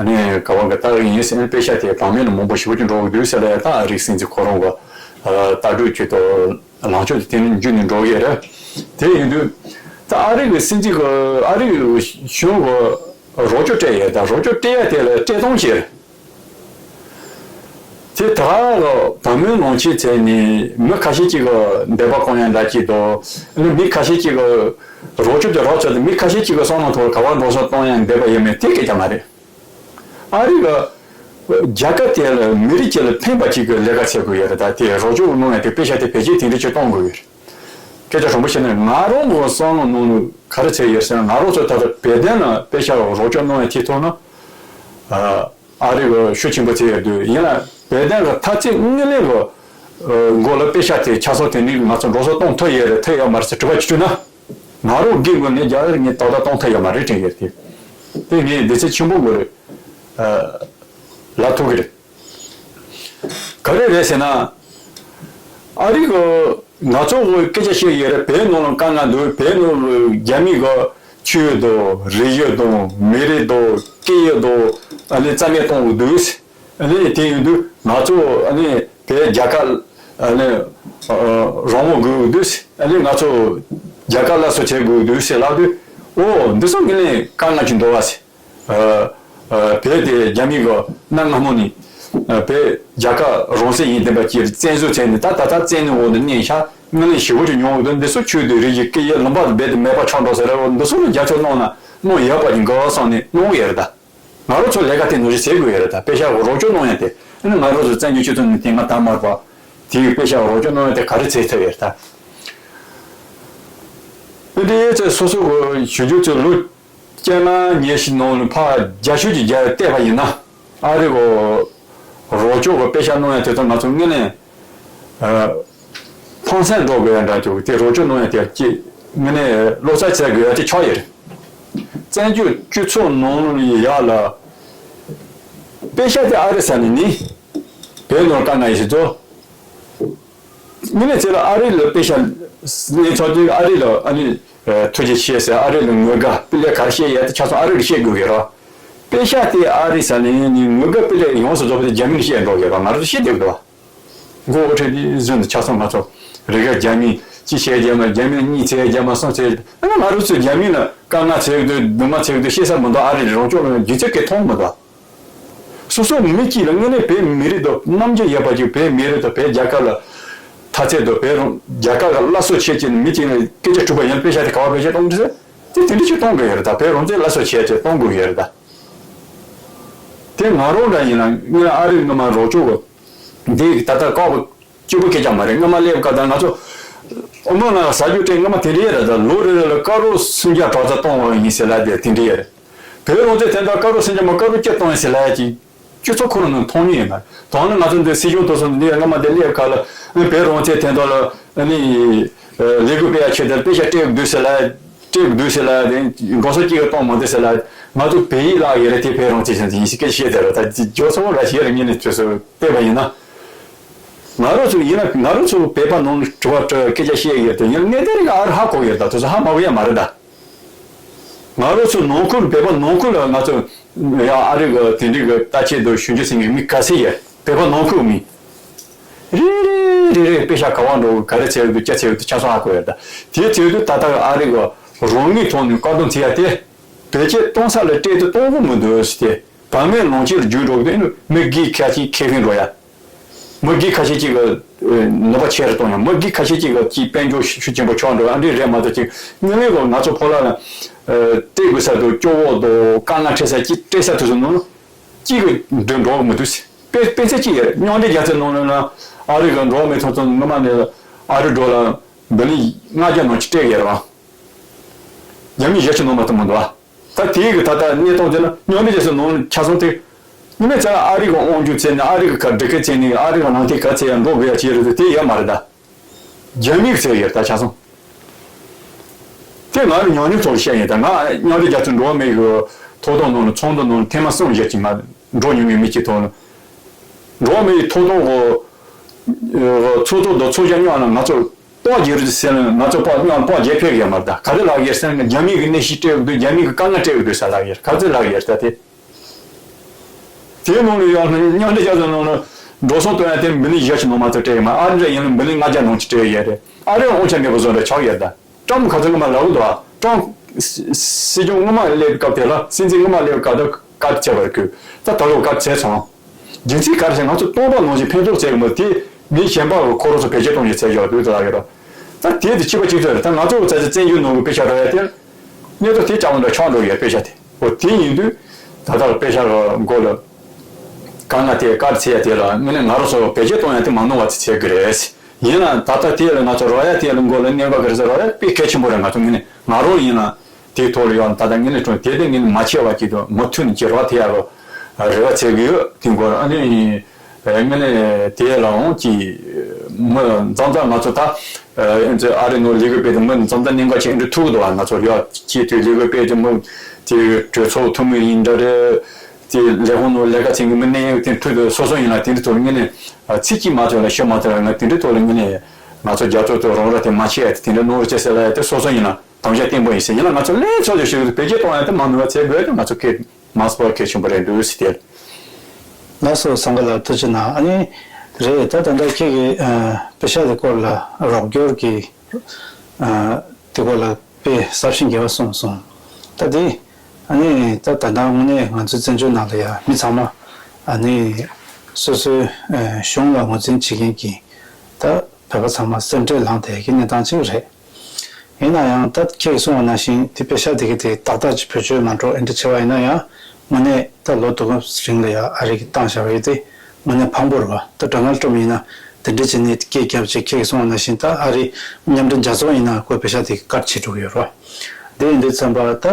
ཨ་ནི་ག་བ་གི་ལྟ་གི་ཡིན་ཟེར། ཨ་ནི་པེ་ཤག་དེ་བང་མེད་ལ་མང་པོ་ཞེ་པོ་ཅིག་འགྲོ་གི་འདུག་ཟེར་ལ་ཡ། ད་ཨ་རིའི་སྲིད་འཛིན་ཁོ་རང་གི་ལྟ་གྲུབ་ཅིག་དང་། ལངས་ཕྱོགས་དེ་དེ་ནས་བརྒྱུད་ནས་འགྲོ་གི་རེད། དེ་ཡིན་དུས་ད་ཨ་རི་གི་སྲིད་འཛིན་གི་ཨ་རི་གི་གཞུང་གི་རོགས་སྐྱོར་སྤྲད་ཡོད། ད་རོགས་སྐྱོར་སྤྲད་ཡ་དེ་ལ་སྤྲད་སྟངས་ཤིག་རེད། དེ་ད་ག་བ་མོའི་ལོངས་སྤྱོད་བྱས་ནས་མི་ཁ་ཤས་ཅིག་གི་འདོད་པ་སྐོང་ཡ་འདྲ་ཅིག་དང་། ཨ་ནི་མི་ཁ་ཤས་ཅིག་གི་རོགས་སྐྱོར་དེ་རོགས་བྱས་ཏེ་མི་ཁ་ཤས་ཅིག་གི་བསམ་བློ་ཐོག་ག་བ་འགྲོ་སོང་གཏོང་ཡ་འདོད་པ་ཡོད་མེད་དེ་སྐད་ཆ་མ་རེད། ཨ་རི་གི་རྒྱལ་ཁབ་དེ་ལ་མི་རིགས་ཅིག་ལ་ཕན་པ་ཅིག་གི་ལས་ཀ་བྱེད་དགོས་ཡོད་རེད། ད་དེ་རོགས་སྐྱོར་གནང་ཡ་དེ་པེ་ཤག་དེ་བེད་སྤྱོད་དེ་འདྲ་ཅིག་གཏོང་དགོས་ཡོད་རེད། སྐད་ཆ་དྲང་པོ་བཤད་ན་ང་རང་གི་བསམ་བློ་ནང་ལ་ག་རེ་བྱས་ཡོད་ཟེར་ན། ང་རང་ཚོ་ད་ལྟ་བོད་དོན་ལ་པེ་ཤག་རོགས་སྐྱོར་གནང་ཡ་དེ་ཐོག་ན་ཨ་རི་གི་ཤུགས་ཆེན་པོ་བྱས་ཡོད་དུས་ཡིན་ལ་བོད་དོན་གི་འཐབ་རྩོད་དངོས་གནས་གི་མགོ་ལ་པེ་ཤག་དེ་ཆ་ཚང་དེ་ནས་ང་ཚོ་འགྲོ་སོང་གཏོང་ཐུབ་ཡོད་རེད་ཐུབ་ཡོད་མ་རེད་ཟེར་དྲི་བ་ཅིག་དྲིས་ན། ང་རང་སྒེར་ངོས་ནས་རྒྱ་རི་ངས་ཏག་ཏག་གཏོང་ཐུབ་ཡོད་མ་རེད་དྲན་ཡོད་དེ། དེ་ངས་བདེ་ཚིག་ཆེན་པོ་དགོས་རེད། ལབ་ཐུབ་ཀྱི་རེད། ག་རེ་རེད་ཟེར་ན། ཨ་རི་གི་ང་ཚོ་གི་སྐད་ཆ་བཤད་ཡོད་རེད། བོད་ནང་ལ་དཀའ་ངལ་འདུག་བོད་ནང་ལ་རྒྱ་མི་གི་ཆོས་དང་རིག་གཞུང་དང་མི་རིགས་དང་སྐད་ཡིག་དང་ཨ་ནི་རྩ་མེད་གཏོང་གི་འདུག་ཨ་ནི་དེ་ཡིན་དུས་ང་ཚོ་ཨ་ནི་བོད་རྒྱལ་ཁབ་ཨ་ནི་རང་དབང་དགོས་ཀྱི་འདུག་ཨ་ནི་ང་ཚོ་རྒྱལ་ཁབ་སླར་གསོ་བྱེད་དགོས་ཀྱི་འདུག་ཟེར་ལབ་དུས། ཨོ་འདི་ཚོ་དངོས་གནས་དཀའ་ངལ་ཅིག་འདུག་བ་ཟེར། ཨ་ཨ་བོད་དེ་རྒྱ་མི་གི་གནའ་སྔ་མོ་ནས་ཨ་བོད་རྒྱལ་ཁབ་རང་སྲིད་ཡིན་བསྡད་པ་ཅིག་བཙན་བཟུང་བྱས་ནས་ད་ད་ལྟ་བཙན་གནོན་འོག་ཏུ་གནས་ཤག་དངོས་གནས་ཞེ་པོ་ཅིག་མྱོང་གི་འདུག་འདི་ཚོ་ཆོས་དང་རིག་གཞུང་སྐད་ཡིག་ལུང་པ་དང་རྦད་དེ་མེད་པ་ཆགས་འགྲོ་ཟེར་རེད། འོ་འདི་ཚོ་ལ་རྒྱབ་སྐྱོར་གནང་ན་གནང་ཡོད་པ་ཅིག་འགལ་བ་བསམ་ནས་གནང་གི་ཡོད་རེད་ད། ང་རང་ཚོ་ལས་ཀ་དེ་ནོར་གཞི་བཟོ་དགོས་ཡོད་རེད་ད། པེ་ཤག་གི་རོགས་སྐྱོར་གནང་ཡ་དེ་ཨ་ནི་ང་རང་ཚོ་བཙན་བྱོལ་སྤྱི་ཚོགས་ནས་དེ་སྔ་དར་མ་རེད་པ། དེ་ཡི་པེ་ཤག་གི་རོགས་སྐྱོར་གནང་ཡ་དེ་ག་རེ་བྱེད་ཐུབ་ཡོད་རེད་ད། ཨ་འདི་ཚོ་སོ་སོ་གི་གཞོན་སྐྱེས་ཚོ་ལོ་བཅོ་ལྔ་ཉེར་བཞི་ནང་ལ་ཕར་རྒྱ་ཤུག་ཅིག་རྒྱག་བལྟས་པ་ཡིན་ན། ཨ་རི་གི་རོགས་སྐྱོར་གི་པེ་ཤག་གནང་ཡ་དེ་ཚོ་ང་ཚོ་དངོས་གནས་ཨ་ཕངས་སེམས་འགྲོ་དགོས་ཡ་འདྲ་ཅིག་དེ་རོགས་སྐྱོར་གནང་ཡ་དེ་ཅིག་དངོས་གནས་བློ་འཚབ་བྱེད་དགོས་ཡ་དེ་ཆགས་ཡོད་རེད། བཙན་བྱོལ་སྤྱི་ཚོགས་ནང་ལ་ཡ་ལ་པེ་ཤག་དེ་ཨ་རི་ས་ནས་ནི་བོད་ནང་དཀའ་ངལ་ཡོད་ཟེར་ཚོ། དངོས་གནས་བྱས་ལ་ཨ་རི་ལ་པེ་ཤག་ལེན་ཚར་དུས་ཨ་རི་ལ་ཨ་ནི་ཨ་ཐུགས་རྗེ་ཆེ་ཟེར། ཨ་རི་ལ་ངོ་དགའ་སྤུས་ལེགས་ག་རེ་བཤད་ཡ་དེ་ཆ་ཚང་ཨ་རི་ལ་བཤད་དགོས་ཀྱི་རེད། པེ་ཤག་དེ་ཨ་རི་ས་ནས་ནི་ངོ་དགའ་སྤུས་ལེགས་ཡོངས་སུ་རྫོགས་པ་དེ་རྒྱ་མི་ལ་བཤད་འགྲོ་གི་རེད། ང་རང་ཚོ་བཤད་བསྡད་ཀྱི་འདུག་བ། མགོ་དབུ་ཁྲིད་དེ་བཟོས་འདུག་ཆ་ཚང་ང་ཚོ་རི་ག་རྒྱ་མི་གཅིག་བྱས་རྒྱ་མ་རྒྱ་མི་གཉིས་བྱས་རྒྱ་མ་གསུམ་བྱས། ཨ་ནི་ང་རང་ཚོ་རྒྱ་མི་ལ་དཀའ་ངལ་བྱེད་ཀྱི་འདུག་སྡུག་མ་བྱེད་ཀྱི་འདུག་བཤད་ས་མི་འདུག་ཨ་རི་ལ་རོགས་སྐྱོར་ལ་རྒྱུ་མཚན་གང་ཡང་མཐོང་མི་འདུག་སོ་སོ་མི་གཅིག་ལ་དངོས་གནས་བོད་མི་རིགས་དང་རྣམ་འགྱུར་ཡོད་པ་ཅིག་བོད་མི་རིགས་དང་བོད་རྒྱལ་ཁབ་ལ་འཐབ་རྩོད་དང་བོད་རང་རྒྱལ་ཁབ་ལ་སླར་གསོ་བྱེད་ཅེས་མི་གཅིག་ལ་སྐད་ཆ་དྲིས་པ་ཡིན་ན་པེ་ཤག་དེ་ག་པར་བེད་སྤྱོད་གཏོང་གི་རེད་ཟེར། དེ་དེ་འདྲ་ཅིག་གཏོང་གི་ཡོད་རེད་ད། བོད་རང་བཙན་སླར་གསོ་བྱེད་ཅེས་གཏོང་དགོས་ཡོད་རེད་ད། དེ་ང་རང་འདྲ་ཡིན་ན་དངོས་ཨ་རི་སྔོན་མ་རོགས་སྐྱོར་འདི་ད་ལྟ་ཀ་བ་གཅིག་པུ་སྐད་ཆ་མ་རེད། སྔ་མ་སླེབས་སྐབས་དང་ང་ཚོ་ཨོ་མོ་ན་ཟ་རྒྱུ་སྤྲད་སྔ་མ་དེ་འདྲ་ཡོད་རེད་ད། ལོ་རེ་རེ་ལ་ཀ་རོ་སུམ་བརྒྱ་དྲུག་ཅུ་གཏོང་བ་ཡིན་ཟེར་ལབ་དེ་དེ་འདྲ་ཡོད་རེད། བོད་རང་བཙན་དེ་འདྲ་ཀ་རོ་སུམ་བརྒྱ་མ་ཀ་རོ་བརྒྱད་གཏོང་ཡིན་ཟེར་ལབ་ཡ་ཅིག་སྤྱི་ཚོགས་ཁོ་རང་ནང་མཐོང་མྱོང་ཡོད་མ་རེད། དོན་ནི་ང་ཚོ་འདི་སྲིད་སྐྱོང་དེ་ཚོ་འདི་སྔ་མ་འདི་སླེབས་སྐབས་ལ་བོད་རང་བཙན་དེ་འདྲ་ལ་ཨ་ནི་ལས་འགུལ་སྤེལ་ཡ་ཆེད་དུ་དཔེ་ཆ་སྤྲད་དགོས་ཟེར་ལབ་སྤྲད་དགོས་ཟེར་ལབ་དེ་འགྲོ་སོང་གཅིག་གི་གཏོང་མ་འདུག་ཟེར་ལབ། ང་ཚོ་བོད་ཡིག་བརླག་ཡོད་རེད། དེ་བོད་རང་བཙན་ཞིག་ཡིན་ཞེས་སྐད་ཆ་བཤད་བསྡད་རེད་ད། ཇོ་སོ་ར་ཞེས་རེ་ངས་ནས་བཅོས་སོ་བལྟས་པ་ཡིན་ན། ང་རང་ཚོ་ཡིན་ན་ང་རང་ཚོ་བོད་པ་ནང་དྲི་བ་དྲི་སྐད་ཆ་བཤད་ཡོད་དེ་ཡིན་གནས་དེ་རིགས་ཨ་རི་ཧ་གོ་ཡོད་ད། དེ་ཚོ་ཧ་མ་གོ་ཡ་མ་རེད་ད། ང་རང་ཚོ་ནང་ཁུལ་བོད་པ་ནང་ཁུལ་ལ་ང་ཚོ་ཡ་ཨ་རི་གི་དེ་འདྲའི་གི་ལྟ་ཆེད་དུ་ཞུ་རྒྱུ་ཟེར་མཁན་མི་ག་ཚད་ཡོད། བོད་པ་ནང་ཁུལ་མི་རེ་རེ་རེ་རེ་པེ་ཤག་ག་བ་འགྲོ་གི་ག་རེ་བྱེད་ཡོད་འདུག་ཅི་བྱེད་ཡོད་འདུག་ཆ་ཚང་ཧ་གོ་ཡོད་ད། དེ་བྱེད་དུས་ད་ལྟ་ཨ་རི་གི་རང་ངོས་ཐོག་ནས་བཀག་སྡོམ་བྱེད་ཡ་དེ་བེད་སྤྱོད་གཏོང་ས་ལ་སྤྲད་དུ་གཏོང་གི་མི་འདུག་ཟེར་ཏེ། བར་མའི་ལོངས་སྤྱོད་ལ་རྒྱུགས་འགྲོ་གི་འདུག་མི་སྒེར་ཁ་ཅིག་ཁེ་ཕན་འགྲོ་ཡ། མི་སྒེར་ཁ་ཤས་ཅིག་གི་ནུས་པ་ཆེ་རུ་གཏོང་ཡང་མི་སྒེར་ཁ་ཤས་ཅིག་གི་ཅིག་དཔལ་འབྱོར་ཤུགས་ཆེན་པོ་ཆགས་འགྲོ་ཨ་འདྲས་རེད་མ་གཏོགས་ཅིག་དངོས་གནས་ཀྱི་ང་ཚོ་ཕོ་ལ་ལ་སྟེར་དགོས་ས་དང་སྐྱོ་བོ་དང་དཀའ་ངལ་འཕྲད་ས་ཅིག་སྤྲད་ས་དུས་སུ་ནང་གཅིག་གི་འདོད་འགྲོ་མི་འདུག་དཔེ་དཔེ་ཚད་ཅིག་ཡོད། མཉམ་འབྲེལ་རྒྱལ་ཚོགས་ནང་ལ་ལ་ཨ་རི་གི་འགྲོ་བ་མིའི་ཐོབ་ཐང་སྔོན་མ་ནས་ཨ་རི་འགྲོ་ལ་འབུ་ལི་ལྔ་བརྒྱ་ནང་ཅིག་སྤྲད་ཡོད་རེད་བ། རྒྱ་མི་ཞེ་ཅིག་ནང་མ་གཏོགས་མི་འདུག་བ། ད་དེའི་གི་ད་ལྟ་གནས་སྟངས་དེ་ལ་མཉམ་འབྲེལ་རྒྱལ་ཚོགས་ནང་ཆ་ཚང་དེ། ངས་ཚ་ཨ་རི་གི་དབང་སྒྱུར་བྱས་ནས་ཨ་རི་གི་ཁ་སྒྲིག་ཁ་བྱས་ནས་ཨ་རི་གི་ནང་དེ་ག་ཚད་ཡང་འགྲོ་དགོས་ཡ་ཅིག་རེད་དེ་ཡོད་མ་རེད་ད། རྒྱ་མིའི་ཚད་ཡོད་ད་ཆ་ཚང་། དེ་ང་རང་ཉམས་མྱོང་ཐོག་བཤད་ཡིན་ད་ང་མཉམ་འབྲེལ་རྒྱལ་ཚོགས་འགྲོ་བ་མིའི་གི་ཐོབ་ཐང་ནང་ནས་ཚོགས་འདུ་ནང་ནས་ཐེངས་མ་གསུམ་བཞི་ཅིག་ང་འགྲོ་མྱོང་མེད་མི་གཅིག་ཐོག་ནས། འགྲོ་བ་མིའི་ཐོབ་ཐང་གི་ཚོགས་གཙོ་དང་ཚོགས་གཞོན་མཉམ་ལ་ང་ཚོ་ལྟོ་རྒྱས་རུ་ཟེར་ན་ང་ཚོ་ཕར་མཉམ་ལྟོ་རྒྱས་ཕེབས་ཡོད་མ་རེད་ད། ག་རེ་ལབ་ཡོད་ཟེར་ན་རྒྱ་མི་གི་གནས་ཤིག་སྤྲད་འདུག་རྒྱ་མི་གི་དཀའ་ངལ་སྤྲད་འདུག་ཟེར་ལབ་ཡོད་ག་ཚོད་ལབ་ཡོད་ད་དེ། དེའི་ནང་ལ་ཡང་མཉམ་འབྲེལ་རྒྱལ་ཚོགས་ནང་ལ་འགྲོ་སོང་སྟོན་ཡ་དེ་མི་ལི་བཞི་ཞིག་ནང་མ་གཏོགས་སྤྲད་ཡོད་མ་ཨ་རི་འདྲ་ཡིན་ན་མི་ལི་ལྔ་བརྒྱ་ནང་ཅིག་སྤྲད་ཡོད་རེད། ཨ་རི་དབང་ཆ་མེད་པ་བཟོ་འདྲ་ཆགས་ཡོད་ད། ཀྲམ་ག་ཚོད་སྔོན་མ་ལབ་འདུག་ཨ། ཀྲམ་སྲིད་སྐྱོང་སྔོན་མ་སླེབས་པའི་སྐབས་དེ་ལ་སྲིད་འཛིན་སྔོན་མ་སླེབས་པའི་སྐབས་དེ་བཀའ་བཅད་པར་བསྐོས་ད་ད་ལོ་བཀའ་བཅད་སོང་། རྒྱུ་མཚན་ག་རེ་ཟེར་ང་ཚོ་སྟོང་པ་ནང་བཞིན་ཕན་ཐོགས་བྱས་ཡོད་མོད་དེ་མི་གཞན་པ་གི་ཁོ་རང་ཚོ་བེད་སྤྱོད་གཏོང་རྒྱུ་བྱས་ཡོད་འདུག་ད་ལབ་ཡོད་རོགས། ད་དེ་དེ་ཕྱི་པ་གཅིག་ཚོད་རེད་ད་ང་ཚོ་གི་ཚ་ཚ་བཙན་བྱོལ་ནང་གི་དཔེ་ཆ་རག་ཡ་དེ་གནས་ཐོག་དེ་ལྕགས་མོ་འདྲ་ཆགས་འགྲོ་ཡོད་དཔེ་ཆ་དེ་འོ་དེ་ཡིན་དུས་ད་ལྟ་གི་དཔེ་ཆ་གི་མགོ་ལ་དཀའ་ངལ་དེ་བཀའ་ཚེ་ཡ་དེ་ལ་དངོས་གནས་ང་རང་ཚོ་བེད་སྤྱོད་གཏོང་ཡ་དེ་མ་ནོར་བ་དེ་བྱེད་དགོས་རེད། ཡིན་ན་ད་ལྟ་དེ་ལ་ང་ཚོ་རག་ཡ་དེ་ལ་མགོ་ལ་གནོད་པ་ག་རེ་ཟེར་རག་ཡ་དཔེ་གལ་ཆེན་པོ་རེད། ང་ཚོ་དངོས་གནས་ང་རང་ཡིན་ན་དེའི་ཐོག་ལ་ཡང་ད་ལྟ་དངོས་གནས་དྲང་དེ་དེ་དངོས་གནས་མ་ཆད་པ་ཅིག་ཏུ་མུ་མཐུད་ནས་ཅིག་རག་ཐུབ་ཡ་གི་རེ་བ་བྱེད་ཀྱི་ཡོད། དེ་འགོར་ཨ་ནི་དངོས་གནས་དེ་ལའང་ཅིག་མི་འཛམ་བཟང་ང་ཚོ་ད་ཨ་ནི་ཨ་རི་ནང་ལས་ཀ་སྤེལ་དུས་མི་འཛམ་བཟང་གནད་འགག་ཆེ་འདྲ་ཐུག་གི་འདུག་བ། ང་ཚོ་ཡ་ཅིག་དུས་ལས་ཀ་སྤེལ་དུས་མི་དེ་གྲོས་ཚོགས་འཐུས་མི་ཡིན་འདྲ་རེད། དེ་ལས་ཁུངས་ནང་ལས་ཀ་བྱེད་མཁན་མི་སྣ་ཡོད་དེ་ཐུག་དུས་སོ་སོ་ཡིན་ན་དེ་འདྲ་ཐུག་དངོས་གནས་ཚིག་གཅིག་མ་ཐོན་ལ་ཤོད་མ་ཐོན་ལ་ང་དེ་འདྲའི་ཐོག་ལ་དངོས་གནས་ང་ཚོ་རྒྱབ་སྐྱོར་དང་རོགས་རམ་དེ་མ་བྱས་ཏེ་དེ་འདྲ་གནང་རོགས་བྱེད་ཟེར་ལ་ཡ་དེ་སོ་སོ་ཡིན་ན་དམ་བཅའ་བརྟན་པོ་ཡིན་ཟེར་ཡིན་ན་ང་ཚོ་ལས་ཚོགས་ཀྱི་ཞིག་བེད་སྤྱོད་གཏོང་ཡ་དེ་མ་ནུས་པ་བྱེད་དགོས་དེ་ང་ཚོ་གལ་མ་སྤོ་གལ་ཆེན་པོ་རེད་འདུག་ཟེར་ཏེ། ལགས་སོ་བསམ་ག་ལ་ཐུགས་རྗེ་གནང་། ཨ་ནི་རེད་ད་ད་ལྟ་ཁྱེད་ཀྱི་ཨ་པེ་ཤག་དེ་སྐོར་ལ་རོགས་སྐྱོར་གྱི་ཨ་དེ་སྐོར་ལ་དཔེ་ཟབ་ཞིང་རྒྱས་པ་གསུངས་སོང་། ད་དེ་ཨ་ནི་ད་ད་ལྟ་དངོས་གནས་ང་ཚོའི་བཙན་བྱོལ་ནང་ལ་ཡ་མི་ཚང་མ་ཨ་ནི་སོ་སོའི་ཨ་གཞུང་ལ་ངོས་འཛིན་བྱེད་མཁན་གྱི་ད་བོད་པ་ཚང་མ་སེམས་ཁྲལ་ལངས་བསྡད་ཀྱི་གནས་སྟངས་ཅིག་རེད། ཡིན་ན་ཡང་ད་ཁྱེད་ཀྱིས་གསུངས་པ་ནང་བཞིན་དེ་པེ་ཤག་དེ་ག་དེ་ཏག་ཏག་ཅིག་བེད་སྤྱོད་མ་འགྲོ་ཨེ་འདྲ་བྱས་པ་ཡིན་ན་ཡང་དངོས་གནས་ད་ལོ་དུ་ག་རིང་ལ་ཡང་ཨ་རི་གིས་བཏང་བཞག་པ་ཡིན་དེ་དངོས་གནས་ཕངས་པོ་རེད་བ། ད་ཌོ་ནལ་ཊམ་ཡིན་ན་དེ་འདྲ་བྱས་ནས་སྐད་བརྒྱབ་བྱས་ཁྱེད་ཀྱིས་གསུངས་པ་ནང་བཞིན་ད་ཨ་རི་མཉམ་འབྲེལ་རྒྱལ་ཚོགས་ཡིན་ན་ཁོས་པེ་ཤག་དེ་ག་བཀག་བྱེད་འགྲོ་གི་ཡོད་རེད་བ། དེ་ཡིན་དུས་ཙམ་པ་ད་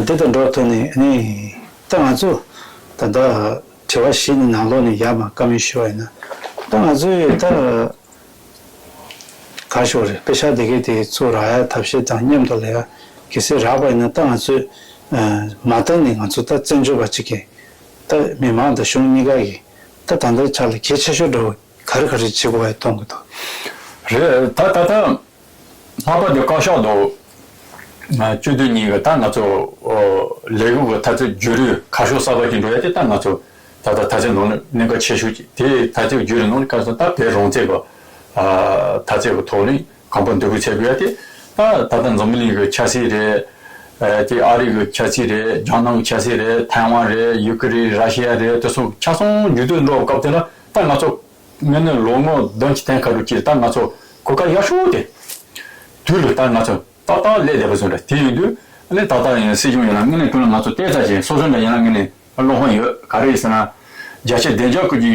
དེ་དང་འགྲོགས་ཐོག་ནས་ནི་ད་ང་ཚོ་ད་ལྟ་དྲི་བ་བཞི་ནི་ནང་ལོགས་ནས་ཡར་མར་བཀའ་མོལ་ཞུ་བ་ཡིན་ན་ད་ང་ཚོས་ད། ག་ཤོག་རེད། པེ་ཤག་དེ་གའི་དེ་ཚུར་རག་ཡ་ཐབས་ཤེས་དང་མཉམ་དུ་ལ་ཡ་གལ་སྲིད་རག་པ་ཡིན་ན་ད་ང་ཚོས་མ་བཏང་ནས་ང་ཚོ་ད་བཙན་བྱོལ་བ་གཅིག་གིས་ད་མི་མང་དང་གཞུང་གཉིས་ཀ་གིས་ད་ད་ལྟའི་ཆ་ལ་གལ་ཆེ་ཤོས་འདྲ་བོ་ག་རེ་ག་རེ་བྱེད་དགོས་ཡ་མཐོང་གི་འདུག་རེད་ད་ད་ད་ལྷག་པར་དུ་བཀའ་ཤག་དང་སྤྱི་འཐུས་གཉིས་ཀྱི་ད་ང་ཚོ་ལས་ཁུངས་ཀྱི་ཐ་ཚིག་བརྒྱུད་རིམ་ཁ་ཕྱོགས་གསར་པ་ཞིག་འགྲོ་ཡ་དེ་ད་ང་ཚོ། ད་ལྟ་ད་ཆ་ནང་ལ་གནད་འགག་ཆེ་ཤོས་ཅིག་དེ་ད་ཆ་བརྒྱུད་རིམ་ནང་ལ་ག་ས་ད་བོད་རང་བཙན་གྱི་ད་ཆ་གི་ཐོག་ནས་གོམ་པ་མདུན་སྤོས་བྱེད་དགོས་ཡ་དེ་ད་ད་ལྟ་འཛམ་བུ་གླིང་གི་ཆབ་སྲིད་རེད། དེ་ཨ་རི་གི་ཆབ་སྲིད་རེད། རྒྱ་ནག་གི་ཆབ་སྲིད་རེད། ཐའེ་ཝན་རེད། ཡུ་ཀེ་རེན། ར་ཤི་ཡ་རེད། དེ་ཚོ་ཆ་ཚང་མཇུག་སྡུད་འགྲོ་བའི་སྐབས་དེ་ལ་ད་ང་ཚོ་ངས་ནས་ལོ་ངོ་བདུན་གྱི་དེང་ཁ་རུ་ཅིག་ད་ང་ཚོ་གོ་སྐབས་ཡག་ཤོས་དེ་དུས་ལ་ད་ང་ཚོ། ཏག་ཏག་སླེབས་བསྡད་པ་བཟོ་འདྲ་དེ་ཡིན་དུས་ཨ་ནི་ཏག་ཏག་ཡིན་སྲིད་སྐྱོང་ཡིན་ལ་དངོས་གནས་དྲང་གནས་ང་ཚོ་བལྟས་ཚར་ཅིང་སོ་སོ་འདྲ་ཡིན་ལ་དངོས་གནས་བློ་ཕམ་ཡོད་ག་རེ་ཡིན་ཟེར་ན། རྒྱལ་སྤྱིའི་བདེ་འཇགས་ཀྱི་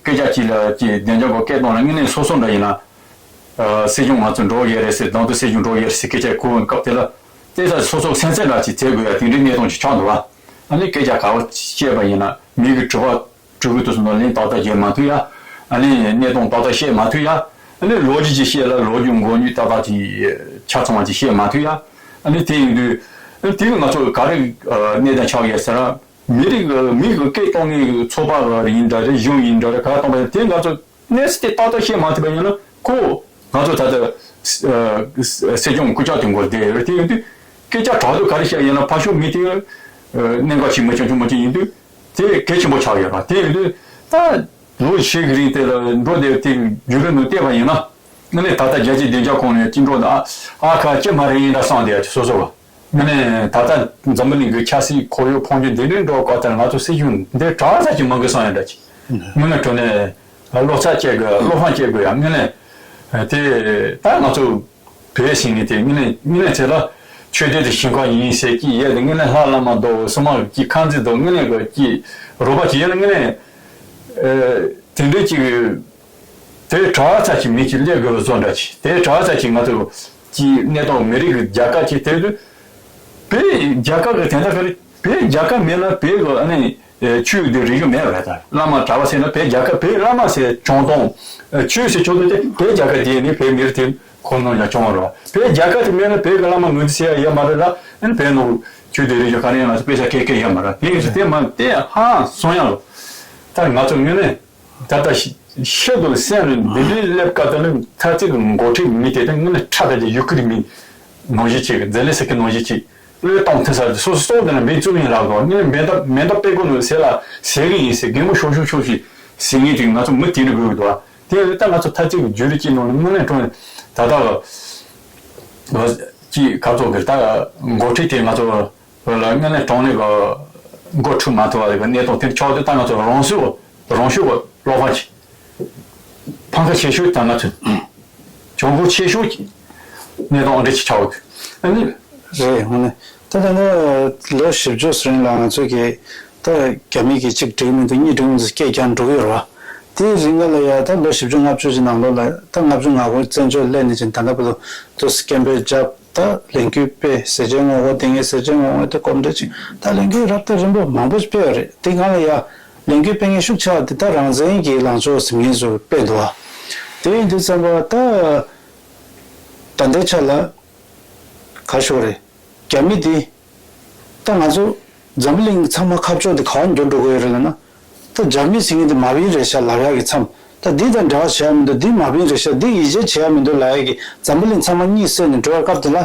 སྐད་ཆ་ཅིག་ལ་ཀྱི་བདེ་འཇགས་ཀྱི་སྐད་གཏོང་ལ་དངོས་གནས་སོ་སོ་འདྲ་ཡིན་ལ། སྲིད་སྐྱོང་ང་ཚོ་འགྲོ་ཡས་རེད་ཟེར་དང་དུ་སྲིད་སྐྱོང་འགྲོ་ཡས་རེད་ཟེར་སྐད་ཆ་གོ་བའི་སྐབས་དེ་ལ་བལྟས་ཚར་སོ་སོ་སེམས་ཚེགས་འདྲ་ཅིག་བྱེད་དགོས་ཡ་དེ་འདྲའི་གནས་སྟངས་ཅིག་ཆགས་འདུག་བ། ཨ་ནི་སྐད་ཆ་ག་བ་བཤད་པ་ཡིན་ན་མི་གི་དྲི་བ། སྤྲུལ་སྐུ་དུ་སོང་ན་ལན་ཏག་ཏག་བྱེད་མ་ཐུབ་ཡ། ཨ་ནི་གནས་སྟངས་ཏག་ཏག་བཤད་མ་ཐུབ་ཡ། ཨ་ནི་ལོ་རྒྱུས་ཅིག་བཤད་ལ་ལོ་རྒྱུས་མགོ་རྒྱུས་ཏག་ཏག་ཅིག་ཆ་ཚང་བ་ཅིག་བཤད་མ་ཐུབ་ཡ། ཨ་ནི་དེ་ཡིན་དུས་ཨ་ནི་དེ་གི་ང་ཚོ་ག་རེ་གནས་སྟངས་ཆགས་ཡོད་ཟེར་ན་མི་རིགས་མི་གི་སྐད་གཏོང་མཁན་གི་ཚོགས་པ་ཡིན་འདྲ་རེད་གཞུང་ཡིན་འདྲ་རེད་ག་གཏོང་པ་ཡིན་དེ་ང་ཚོ། གནས་ཚུལ་དེ་ཏག་ཏག་བཤད་མ་ཐུབ་པ་ཡིན་ན་ཁོ་ང་ཚོ་ད་ལྟ་སྲིད་སྐྱོང་སྐུ་ཕྱྭ་དེ་མགོ་བསྡད་ཡོད་རེད། དེ་ཡིན་དུས་སྐད་ཆ་དྲག་དུས་ག་རེ་བཤད་ཡིན་ན་ཕར་ཕྱོགས་མི་དེ་གནད་འགག་ཆེ་མི་ཆུང་ཆུང་མ་ཅིག་ཡིན་དུས་དེ་གལ་ཆེན་པོ་ཆགས་ཡོད་པ་དེ་ཡིན་དུས་ད་ལོ་ཞིག་གི་རིང་དེ་ལ་འགྲོ་བསྡད་དེ་བརྒྱུད་རིམ་ནང་བལྟས་པ་ཡིན་ན་ང་ནི་ད་ལྟ་རྒྱལ་སྤྱིའི་བདེ་འཇགས་ཁོངས་ནས་ཅི་འགྲོ་ད་ཨ་ཁ་ཅི་མ་རེད་ཡིན་འདྲ་བསམ་བསྡད་ཡ་ཅིག་སོ་སོ་བ། ངས་ནས་ད་ལྟ་འཛམ་བུ་གླིང་གི་ཆབ་སྲིད་ཁོར་ཡུག་འཕོ་འགྱུར་འདི་འདྲའི་འགྲོ་སྐབས་དེར་ང་ཚོ་སྲིད་གཞུང་འདི་དྲག་ས་ཅིག་མང་གི་བསམ་ཡ་འདྲ་ཅིག་དངོས་གནས་དྲང་གནས་བློ་རྩ་བཅད་དགོས། བློ་ཕམ་བཅད་དགོས་ཡ། དངོས་གནས་དེ་ད་ང་ཚོ་བོད་ཟེར་མཁན་དེ་དངོས་གནས་དངོས་གནས་བྱས་ལ་ཆོས་ལྡན་དུ་ཞིང་ཁམས་ཡིན་ཟེར་གྱི་ཡོད་དེ། དངོས་གནས་ལྷ་བླ་མ་འདུག་སྲུང་མ་གི་ཁང་འཛིན་འདུག་དངོས་གནས་གི་ཀྱི་རོགས་པ་ཅིག་ཡོད་ན། དངོས་གནས་དེ་འདྲའི་ཅིག་དེ་གྲྭ་བ་ཚ་ཅིག་མི་ཅིག་སླེབས་དགོས་པ་བཟོ་འདྲ་ཅིག་དེ་གྲྭ་བ་ཚ་ཅིག་ང་ཚོ་ཀྱི་གནས་སྟངས་མི་རིགས་ཀྱི་རྒྱལ་ཁབ་ཅིག་དེ་དུས་བོད་རྒྱལ་ཁབ་ཀྱི་དོན་དག་ག་རེ། བོད་རྒྱལ་ཁབ་མེད་ན་བོད་ཀྱི་ཨ་ནི་ཆོས་ཀྱི་རིག་གཞུང་མེད་པ་རེད། ད་བླ་མ་གྲྭ་བ་ཟེར་ན་བོད་རྒྱལ་ཁབ། བོད་བླ་མ་ཟེར་བྱུང་སྟངས་ཆོས་ཟེར་བྱུང་སྟངས་དེ་བོད་རྒྱལ་ཁབ་དེ་ནི་བོད་མི་རིགས་དེ་ཁོ་ནང་ཡང་བྱུང་བ་རེད། བོད་རྒྱལ་ཁབ་དེ་མེད་ན་བོད་ཀྱི་བླ་མ་ངོས་འཛིན་བྱེད་ཡ་ཡོད་མ་རེད་ལ། ཨ་ནི་བོད་ནང་ཆོས་དང་རིག་གཞུང་ག་རེ་ཡང་ང་ཚོ་དཔེ་ཆ་སྐད་སྐད་ཡོད་མ་རེད། དེ་ཡིན་ཙང་དེ་མ་དེ་ཧང་སང་ཡ་རེད། ད་ང་ཚོ་དངོས་གནས་ད་ལྟ་ཤི་ཤི་དུ་སེམས་ལ་འདི་འདྲའི་སླེབས་སྐབས་དེ་ནི་ཐ་ཚིག་གི་འགོ་ཁྲིད་མི་དེ་དེ་དངོས་གནས་ཁྲ་ད་ཀྱི་ཡུ་ཁུ་རི་མི་ནང་བཞིན་ཅིག་འཛེམ་ལེ་ཟེར་གི་ནང་བཞིན་ཅིག་བློས་གཏོང་ཐུབ་ས་དེ་སོ་སོ་སོགས་དེ་ལ་འབད་བརྩོན་ཡིན་ལབ་དགོས། དངོས་གནས་མེ་མདའ་མེ་མདའ་དཔེ་ཀོ་ནང་ཟེར་ལ་ཟེར་གི་ཡིན་ཟེར། གད་མོ་ཤོར་ཤོར་ཤོར་ཞིག་ཟེར་ངེས་ཅིག་ང་ཚོ་མི་དེ་འདྲ་དགོས་འདུག་དེ་ད་ང་ཚོ་ཐ་ཚིག་གི་བརྗོད་རིགས་ཀྱི་ནང་ནས་དངོས་གནས་དྲང་ད་ལྟ་ཅིག་ག་ཚོད་གི་ད་འགོ་ཁྲིད་དེ་ང་ཚོ་ལ་དངོས་གནས་དྲང་གནས་ཀྱི་འགོ་ཁྲིད་མ་ཐུབ་པ་གི་གནས་སྟངས་དེ་ཆགས་དུས། ད་ང་ཚོ་རང་ཤུགས་རང་ཤུགས་ཀྱི་བློ་ཕམ་ཆེ། ཕམ་ཁ་ཆེ་ཤོས་ད་ང་ཚོ་གྱོང་གུད་ཆེ་ཤོས་ཀྱི་གནས་སྟངས་འདྲ་ཅིག་ཆགས་ཡོད། ཨ་ནི་རེད། དངོས་གནས་ད་ད་ལྟ་ལོ་བཞི་བཅུ་ཙམ་རིང་ལ་ང་ཚོ་གི་ད་རྒྱ་མི་གི་གཅིག་འགྲིག་མི་འདུག་གཉིས་འགྲིག་མི་འདུག་སྐད་རྒྱག་འགྲོ་གི་ཡོད་རེད་བ། དེའི་རིང་ལ་ཡ་ད་ལོ་བཞི་བཅུ་ལྔ་བཅུ་ཅིག་ནང་ལོགས་ལ་ད་ལྔ་བཅུ་ང་དགུ་བཙན་བྱོལ་སླེབས་ནས་ཅིག་ད་ལྟ་བར་དུ་དུ་སྐད་འབོད་བརྒྱབ། ད་ལས་འགུལ་སྤེལ། ཟས་བཅད་ངོ་རྒོལ་དེ་ངས་ཟས་བཅད་ངོ་རྒོལ་དེ་སྐོར་འདྲ་ཅིག་ད་ལས་འགུལ་རབ་དང་རིམ་པ་མང་པོ་ཞིག་སྤེལ་བ་རེད། དེ་སྒང་ལ་ཡ་ལས་འགུལ་སྤེལ་མཁན་ཤུགས་ཆེ་བ་དེ་ད་རང་བཙན་གྱི་ལངས་ཕྱོགས་ཟིན་མཁན་ཚོ་སྤེལ་འདུག་བ། དེ་ཡིན་དུས་ཙམ་པ་ད་ད་ལྟའི་ཆ་ལ་ག་ཤོག་རེད། རྒྱ་མི་དེ་ད་ང་ཚོ་འཛམ་བུ་གླིང་ཚང་མ་ཁ་ཕྱོགས་དེ་ག་བ་འགྱུར་འགྲོ་གི་ཡོད་རེད་ལབ་ན། ད་རྒྱ་མི་ཟེར་མཁན་དེ་མ་བིན་རེད་ཤག་ལབ་ཡག་གི་མཚམས། ད་འདི་དང་འབྲེལ་བ་བྱེད་ཡག་མི་འདུག་འདི་མ་བིན་རེད་ཤག་འདི་ཡིད་ཆེས་བྱེད་ཡག་མི་འདུག་ལབ་ཡག་གི་འཛམ་བུ་གླིང་ཚང་མ་གཉིད་སད་ནས་འགྲོ་བའི་སྐབས་དེ་ལ།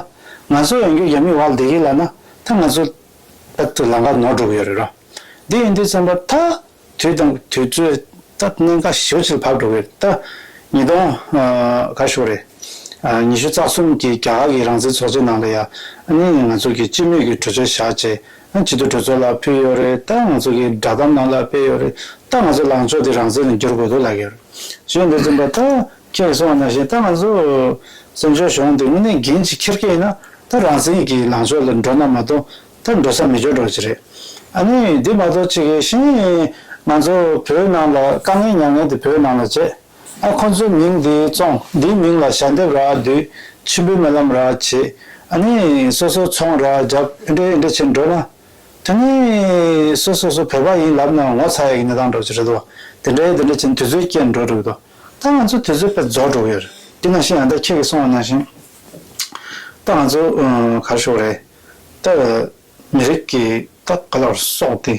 ང་ཚོ་ཡང་བསྐྱར་རྒྱ་མི་བར་ལ་བསྡད་ཀྱི་ལབ་ན། ད་ང་ཚོ་ད་དུ་ལམ་ཁ་ནོར་འགྲོ་གི་ཡོད་རེད་རོ། འདི་ཡིན་དུས་ཙམ་པ་ད་དུས་དང་དུས་ཚོད་ད་གནད་འགག་ཞེ་པོ་ཅིག་ལ་བབས་འགྲོ་གི་ཡོད། ད་ཉིས་སྟོང་ཨ་ག་ཞུ་རེད། ཨ་ཉི་ཤུ་རྩ་གསུམ་གྱི་རྒྱ་གར་གྱི་རང་བཙན་ཚོགས་ཆེན་ནང་ལ་ཡ། ཨ་ནི་ང་ཚོ་གི་སྤྱི་མོས་ཀྱི་གྲོས་ཆོད་བཞག་བྱས། ཨ་སྤྱི་འཐུས་གྲོས་ཚོགས་ལ་ཕུལ་ཡོད་རེད། ད་ང་ཚོ་གི་བསྒྲགས་གཏམ་ནང་ལ་སྤེལ་ཡོད་རེད། ད་ང་ཚོ་ལངས་ཕྱོགས་དེ་རང་བཙན་ལ་བསྒྱུར་དགོས་འདུག་ལབ་ཡོད་རེད། བྱས་འདི་ཙམ་པ་ད་ཁྱེད་ཀྱིས་གསུངས་པ་ནང་བཞིན་ད་ང་ཚོ་བཙན་བྱོལ་གཞུང་དེ་དངོས་གནས་འགན་ཅིག་འཁྱེར་གྱི་ཡིན་ན། ད་རང་བཙན་གྱི་ལངས་ཕྱོགས་ལ་འགྲོ་ན་མ་གཏོགས་ད་འགྲོ་ས་མེད་འགྱོ་འགྲོ་གི་རེད། ཨ་ནི་འདི་མ་གཏོགས་ཅིག་གི་ཤིང་ང་ཚོ་བོད་ནང་ལ་དཀའ་ངལ་མྱངས་མཁན་དེ་བོད་ནང་ལ་བྱས། ཨ་ཁོ་ཚོའི་མིང་འདི་བཙོང་། འདིའི་མིང་ལ་ཞལ་འདེབས་ར་བསྡུས། མཆོད་འབུལ་སྨོན་ལམ་ར་བྱེད། ཨ་ནི་སོ་སོ་ཚོང་ར་རྒྱབ། ཨེ་འདྲ་ཨེ་འདྲ་བྱེད་འགྲོ་ན། དེ་ནི་སོ་སོ་སོ་བོད་པ་ཡིན་ལབ་ན་ངོ་ཚ་ཡག་གི་གནས་སྟངས་འདྲ་ཅིག་རེད་འདུག་དེ་འདྲ་དེ་འདྲ་བྱེད་དུས་ཚོད་སྐྱེལ་འགྲོ་འགྲོ་གི་འདུག་ད་ང་ཚོ་དུས་ཚོད་དཔེ་རྫོགས་འགྲོ་གི་ཡོད་རེད། དེ་ནང་བཞིན་ཡང་ད་ཁྱེད་ཀྱིས་གསུངས་པ་ནང་བཞིན། ད་ང་ཚོ་ཨ་ག་རེ་ཞུ་དགོས་རེད། ད་མི་རིགས་ཀྱི་ད་ག་ལ་སྲོག་དེ།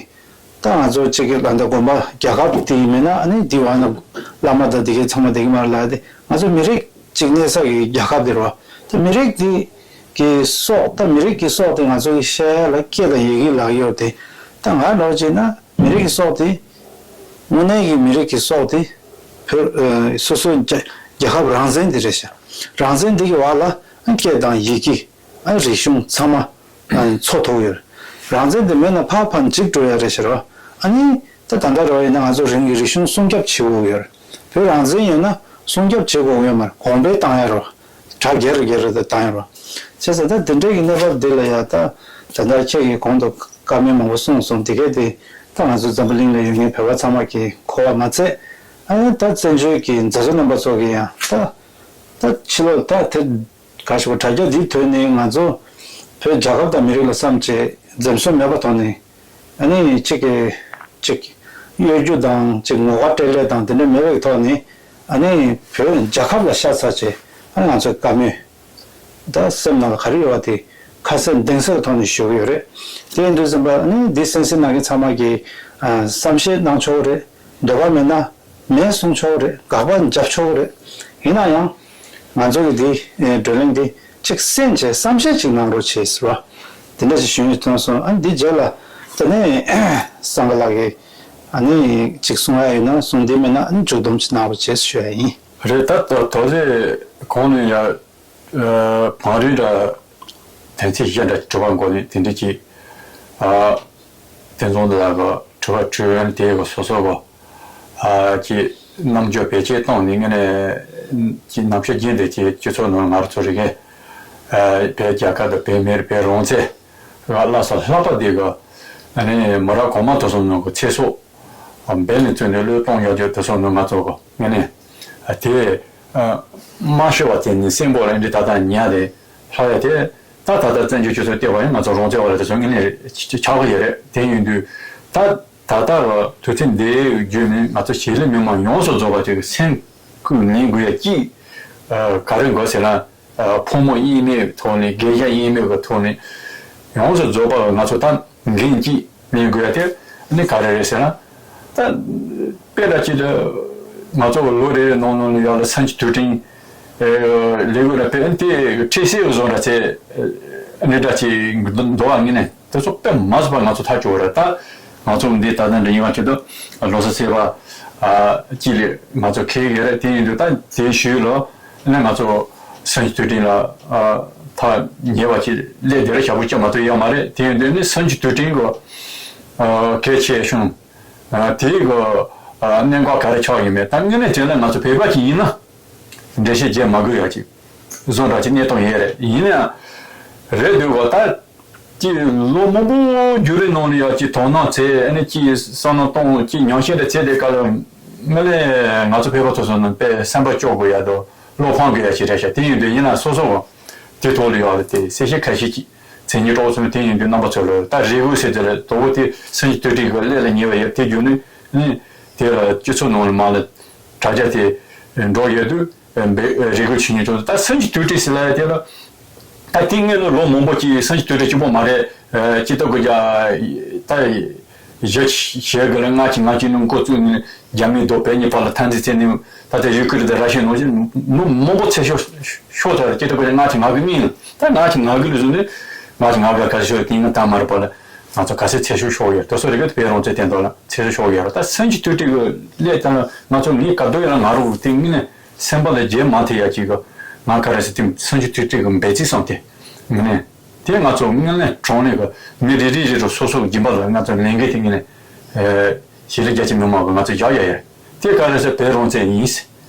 ད་ང་ཚོ་གཅིག་གི་ལ་ད་དགོན་པ་རྒྱལ་ཁབ་དེ་ཡིན་མིན་ན། ཨ་ནི་དེ་བ་ན་བླ་མ་དང་དེ་གའི་ཚང་མ་བསྡད་ཀྱི་མ་རེད་ལབ་དེ། ང་ཚོ་མི་རིགས་གཅིག་གནས་ས་གི་རྒྱལ་ཁབ་དེ་རེད་བ། ད་མི་རིགས་དེ་གི་སྲོག་ད་མི་རིགས་ཀྱི་སྲོག་དེ་ང་ཚོ་གི་ཤ་ཡ་ལ་སྐད་དང་ཡི་གེ་ལབ་ཡོད་དེ། ད་ང་འདྲ་བྱས་ན་མི་རིགས་ཀྱི་སྲོག་དེ་དངོས་གནས་ཀྱི་མི་རིགས་ཀྱི་སྲོག་དེ་བོད་ཨ་སོ་སོའི་རྒྱ་རྒྱལ་ཁབ་རང་བཙན་དེ་རེད་ཤག་རང་བཙན་དེ་གི་བར་ལ་ཨ་སྐད་དང་ཡི་གེ། ཨ་རིག་གཞུང་ཚང་མ་ཨ་འཚོ་ཐུབ་ཡོད། རང་བཙན་དེ་མེད་ན་ཕར་ཕར་འཇིག་འགྲོ་ཡ་རེད་ཤག་རོ། ཨ་ནི་ད་ད་ལྟ་རོ་ཡིན་ན་ང་ཚོ་རང་གི་རིག་གཞུང་སྲུང་སྐྱོབ་བྱེད་དགོས་ཡོད་རེད། བོད་རང་བཙན་ཡོད་ན་སྲུང་སྐྱོབ་བྱེད་དགོས་ཡོད་མ་རེད། གོང་འཕེལ་བཏང་ཡ་རོ། གྲ་རྒྱས་རུ་རྒྱས་རུ་དུ་བཏང་ཡ་རོ། བྱས་ཙང་ད་དེ་འདྲའི་གི་གནས་བབ་འདི་ལ་ཡ་ད་ད་ལྟ་ཁྱེད་ཀྱིས་གོང་དུ་བཀའ་མོལ་མང་པོ་གསུངས་སོང་། དེ་གས་དེ་ད་ང་ཚོ་འཛམ་བུ་གླིང་ལ་ཡོད་མཁན་བོད་པ་ཚང་མ་གིས་གོ་བ་མ་ཚད། ཨ་ནི་ད་བཙན་བྱོལ་གྱི་མཛད་གཙོ་རྣམ་པ་ཚོ་གིས་ཡང་ད་ད་ཕྱི་ལོགས་ད་དེ། ག་ཞུ་བ། དྲ་རྒྱ་འདིའི་ཐོག་ནས་ང་ཚོ་བོད་རྒྱལ་ཁབ་དང་མི་རིགས་ལ་བསམ་བྱས་འཛེམ་ཟོན་མེད་པའི་ཐོག་ནས། ཨ་ནི་གཅིག་གིས་གཅིག་གཡོ་སྒྱུ་དང་གཅིག་ངོ་དགའ་སྤྲེལ་ལད་དང་དེ་འདྲ་མེད་པའི་ཐོག་ནས། ཨ་ནི་བོད་རྒྱལ་ཁབ་ལ་ཤ་ཚ་བྱས། ཨ་ང་ཚོའི་བཀའ་མོལ་ད་སེམས་ནང་ལ་ག་རེ་ཡོད་པ་དེ་ཁ་གསལ་གདེང་གསལ་གྱི་ཐོག་ནས་ཞུ་གི་ཡོད་རེད། དེ་ཡིན་དུས་ཙམ་པ་ཨ་ནི་འདི་གསན་གཟིགས་གནང་མཁན་ཚང་མ་གིས་ཨ་བསམ་ཤེས་གནང་ཆོག་གི་རེད། འདོད་པ་མེད་ན་མེད་གསུང་ཆོག་རེད། དགག་པ་རྒྱབ་ཆོག་རེད། ཡིན་ན་ཡང་ང་ཚོ་གི་འདི་ཨེ་བགྲོ་གླེང་འདི་གཅིག་གསན་བྱས་བསམ་ཤེས་གཅིག་གནང་རོགས་བྱེད་ཟེར་བ། དེ་འདྲ་ཞིག་ཞུ་ཡི་ཐོན་སོང་། ཨ་ནི་འདི་རྗེས་ལ་དེ་ནས་སངས་རྒྱས་ལགས་ཀྱིས་ཨ་ནི་གཅིག་གསུང་ཡ་ཡོད་ན་གསུང་། འདི་མེད་ན་ཨ་ནི་མཇུག་སྡོམ་གཅིག་གནང་རོགས་བྱེད་ཞུ་ཡ་ཡིན། རེད། ད་ད་དོ་ཚེ་གོང་ནས་ཡ་ཨ་བང་རིམ་འདྲ་དོན་ཚན་བཞི་འདྲ་དྲི་བ་འགོད་ནས་དེ་འདྲ་གྱིས་ཨ་བསྟན་འཛིན་ལགས་ཀྱི་དྲི་བ་དྲིས་ཡོད་ན། དེ་གི་སོ་སོ་གི་ ཨ་ཀྱི་རྣམ་འགྱུར་བེད་སྤྱོད་བཏང་ནས་ངས་ནས་ཀྱི་རྣམ་དཔྱོད་རྒྱན་དེ་ཀྱི་སྤྱི་ཚོགས་ནང་ང་རང་ཚོ་རིག་གནས་བོད་རྒྱལ་ཁབ་དང་བོད་མིར་བོད་རང་བཙན་ལ་སོགས་ལྷག་པ་དེ་ག་ཨ་ནི་མི་རབས་གོང་མ་དེ་ཚོ་ནང་གི་ཚེ་སྲོག་འབད་ནས་བཙོན་ནས་བློས་གཏོང་ཡག་རྒྱུ་དེ་ཚོ་ནང་ང་ཚོ་གི་ངས་ནས་དེ་མ་ཤི་བ་དེ་ནི་སེམས་པོ་ལ་འདི་ད་ལྟ་ཉལ་དེ་ལྷག་ཡ་དེ། ད་ད་ལྟ་བཙན་བྱོལ་སྤྱི་ཚོགས་བལྟས་པ་ཡང་ང་ཚོ་རང་བཙན་བ་ལ་དེ་ཚོ་དངོས་གནས་ཆགས་ཀྱི་ཡོད་རེད། དེ་ཡིན་དུས་ད་ད་ལྟ་གི་དུས་ཚོད་འདིའི་བརྒྱུད་ནས་ང་ཚོ་གཞིས་ལུས་མི་མང་ཡོངས་སུ་རྫོགས་པ་དེ་གི་སེམས་ཁུར་ལེན་དགོས་ཡ་གཅིག་ག་རེ་དགོས་ཟེར་ན། ཕོ་མོ་དབྱེར་མེད་ཐོག་ནས་དགེ་རྒན་དབྱེར་མེད་ཀྱི་ཐོག་ནས་ཡོངས་སུ་རྫོགས་པ་ང་ཚོ་ད་འགན་གཅིག་ལེན་དགོས་ཡ་དེ་ནི་ག་རེ་རེད་ཟེར་ན། ད་དཔེ་འདྲ་ཅིག་ལ་ང་ཚོ་ལོ་རེ་རེ་ནང་ནང་ལ་ཡག་ལ་སེམས་ཀྱི་དུས་དྲན་ལས་འགུལ་ར་དཔེ་དེ་འཕྲལ་སེལ་བཟོ་འདྲ་ཚེ་འདི་འདྲ་ཅིག་འདུག་ཨ། ངས་ནས་དེ་ཚོ་དཔེ་མ་བཟོ་བ་ང་ཚོ་ཐག་ཆོད་རེད། ད་ང་ཚོ་འདི་ད་ལྟ་འདྲ་ཡིན་པ་ཆེད་དུ་ལོ་གསར་ཚེས་པ་གཅིག་ལས་ང་ཚོ་ཁེལ་ཡོད་རེད། དེ་ཡིན་དུས་ད་དེའི་ཤུལ་ལ། ནི་ང་ཚོ་སེམས་ཀྱི་དུས་དྲན་ལ་ཐག་ཉེ་བ་ཅིག་སླེབས་བསྡད་རེད། ཞག་པོ་སྐྱེལ་མ་ཐུབ་ཡོད་མ་རེད། དེ་ཡིན་དུས་ནི་སེམས་ཀྱི་དུས་དྲན་གྱི་གལ་ཆེ་ཤོས་དེའི་གི་གནད་འགག་ག་རེ་ཆགས་ཡོད་མེད། ད་དངོས་གནས་དྲན་ན་ང་ཚོ་བོད་པ་ཅིག་ཡིན་ན་འགྲེལ་བཤད་བརྒྱབ་མ་དགོས་ཡ་ཅིག་བཟོ་འདྲ་ཅིག་གནས་སྟངས་ཡོད་རེད། ཡིན་ན་ཡང་རེད་འདུག་ག་ད། ཀྱི་ལོ་མང་པོ་རྒྱུན་རིང་ནང་ལ་ཡང་ཀྱི་དོ་སྣང་བྱས། ཨ་ནི་ཀྱི་བསམ་བློ་གཏོང་། ཀྱི་ཉམས་ཞིབ་འདྲ་བྱས་དེ་ག་ལ་ངས་ལས་ང་ཚོ་བོད་པ་ཚོ་སོང་ན་དཔེ་སེམས་པ་སྐྱོ་དགོས་ཡ་དང་བློ་ཕམ་དགོས་ཡ་ཞིག་རེད་ཤག་དེ་ཡིན་དུས་ཡིན་ན་སོ་སོ་དེ་ཐོག་ལ་ཡོད་ལ་དེ་གསལ་བཤད་ཁ་ཤས་ཀྱི་མཚན་ཉིད་གྲོགས་སོང་། དེ་ཡིན་དུས་རྣམ་པ་ཚོ་ལ་ད་རེ་སྐུལ་ཟེར་དེ་ལ་དོ་བོ་དེ་སེམས་ཀྱི་དུས་དྲན་གྱི་སླད་ལ་ཉེ་བ་ཡོད། དེ་བརྒྱུད་ནས་ནི་དེ་ལ་སྤྱི་ཚོགས་ནང་ལ་མ་ལ་དྲ་རྒྱ་དེ་འགྲོ་ཡོད་དུས། རེ་སྐུལ་ཆེ་ཉུང་ཅུང་ད་སེམས་ཀྱི་དུས་དྲན་ཟེར་ལ་ཡ་དེ་ལ། ད་དེ་སྔོན་ལ་ལོ་མང་པོ་ཅིག་སེམས་ཀྱི་དུས་དྲན་གཅིག་པོ་མ་རེད། སྤྱི་ཚོགས་ཀྱི་རྒྱ་ད་གཞི་བྱེད་དགོས་ལ་ལྔ་གཅིག་ལྔ་གཅིག་ནང་འགོ་བཙུགས་ནས་རྒྱ་མི་དང་བོད་གཉིས་བར་ལ་འཐབ་འཛིང་བྱས་ནས་ད་ལྟ་ཡུ་ཀེ་རེན་དང་ར་ཤི་ཡ་ནང་བཞིན་ལོ་མང་པོ་ཚེ་ཤོར་ཤོར་ཐལ། སྤྱི་ཚོགས་ཀྱི་ལྔ་གཅིག་ལྔ་དགུ་སྔོན་ལ་ད་ལྔ་གཅིག་ལྔ་དགུ་ལ་བཟུང་ནས་ལྔ་གཅིག་ལྔ་དགུ་ག་ཚོད་དེ་སྔ་ད་མར་བར་ལ་ང་ཚོ་ག་ཚད་ཚེ་ཤོར་ཤོར་ཡོད། དེ་ཚོ་རིག་གི་བོད་རང་བཙན་དེ་འདྲ་ལ་ཚེ་ཤོར་ཤོར་ཡོད་ར། ད་སེམས་ཀྱི་དུས་དྲན་གྱི་སླད་ད་ང་ཚོ་ངའི་ག་དུས་ཡང་ང་རང་དེ་སྔོན་ནས། སེམས་པ་ལ་བརྗེད་མ་ཐུབ་ཡ་ཅིག་གི་ང་ག་རེ་ཟེར་དེ་སེམས་ཀྱི་དུས་དྲན་གྱི་འབད་བརྩོན་བསམ་སྟེ་ངས་ནས་དེ་ང་ཚོ་དངོས་གནས་དྲང་གནས་གི་མི་རེ་རེ་རེ་རུ་སོ་སོ་གི་སྦྱིན་པ་ལ་ང་ཚོ་ལས་འགན་དེ་ངས་ནས་གཞིས་ལུས་རྒྱ་ཆེ་མི་མང་གི་ང་ཚོ་བཞག་ཡ་ཡ་དེ་ག་རེ་ཟེར་བོད་རང་བཙན་ཡིན་ཟེར་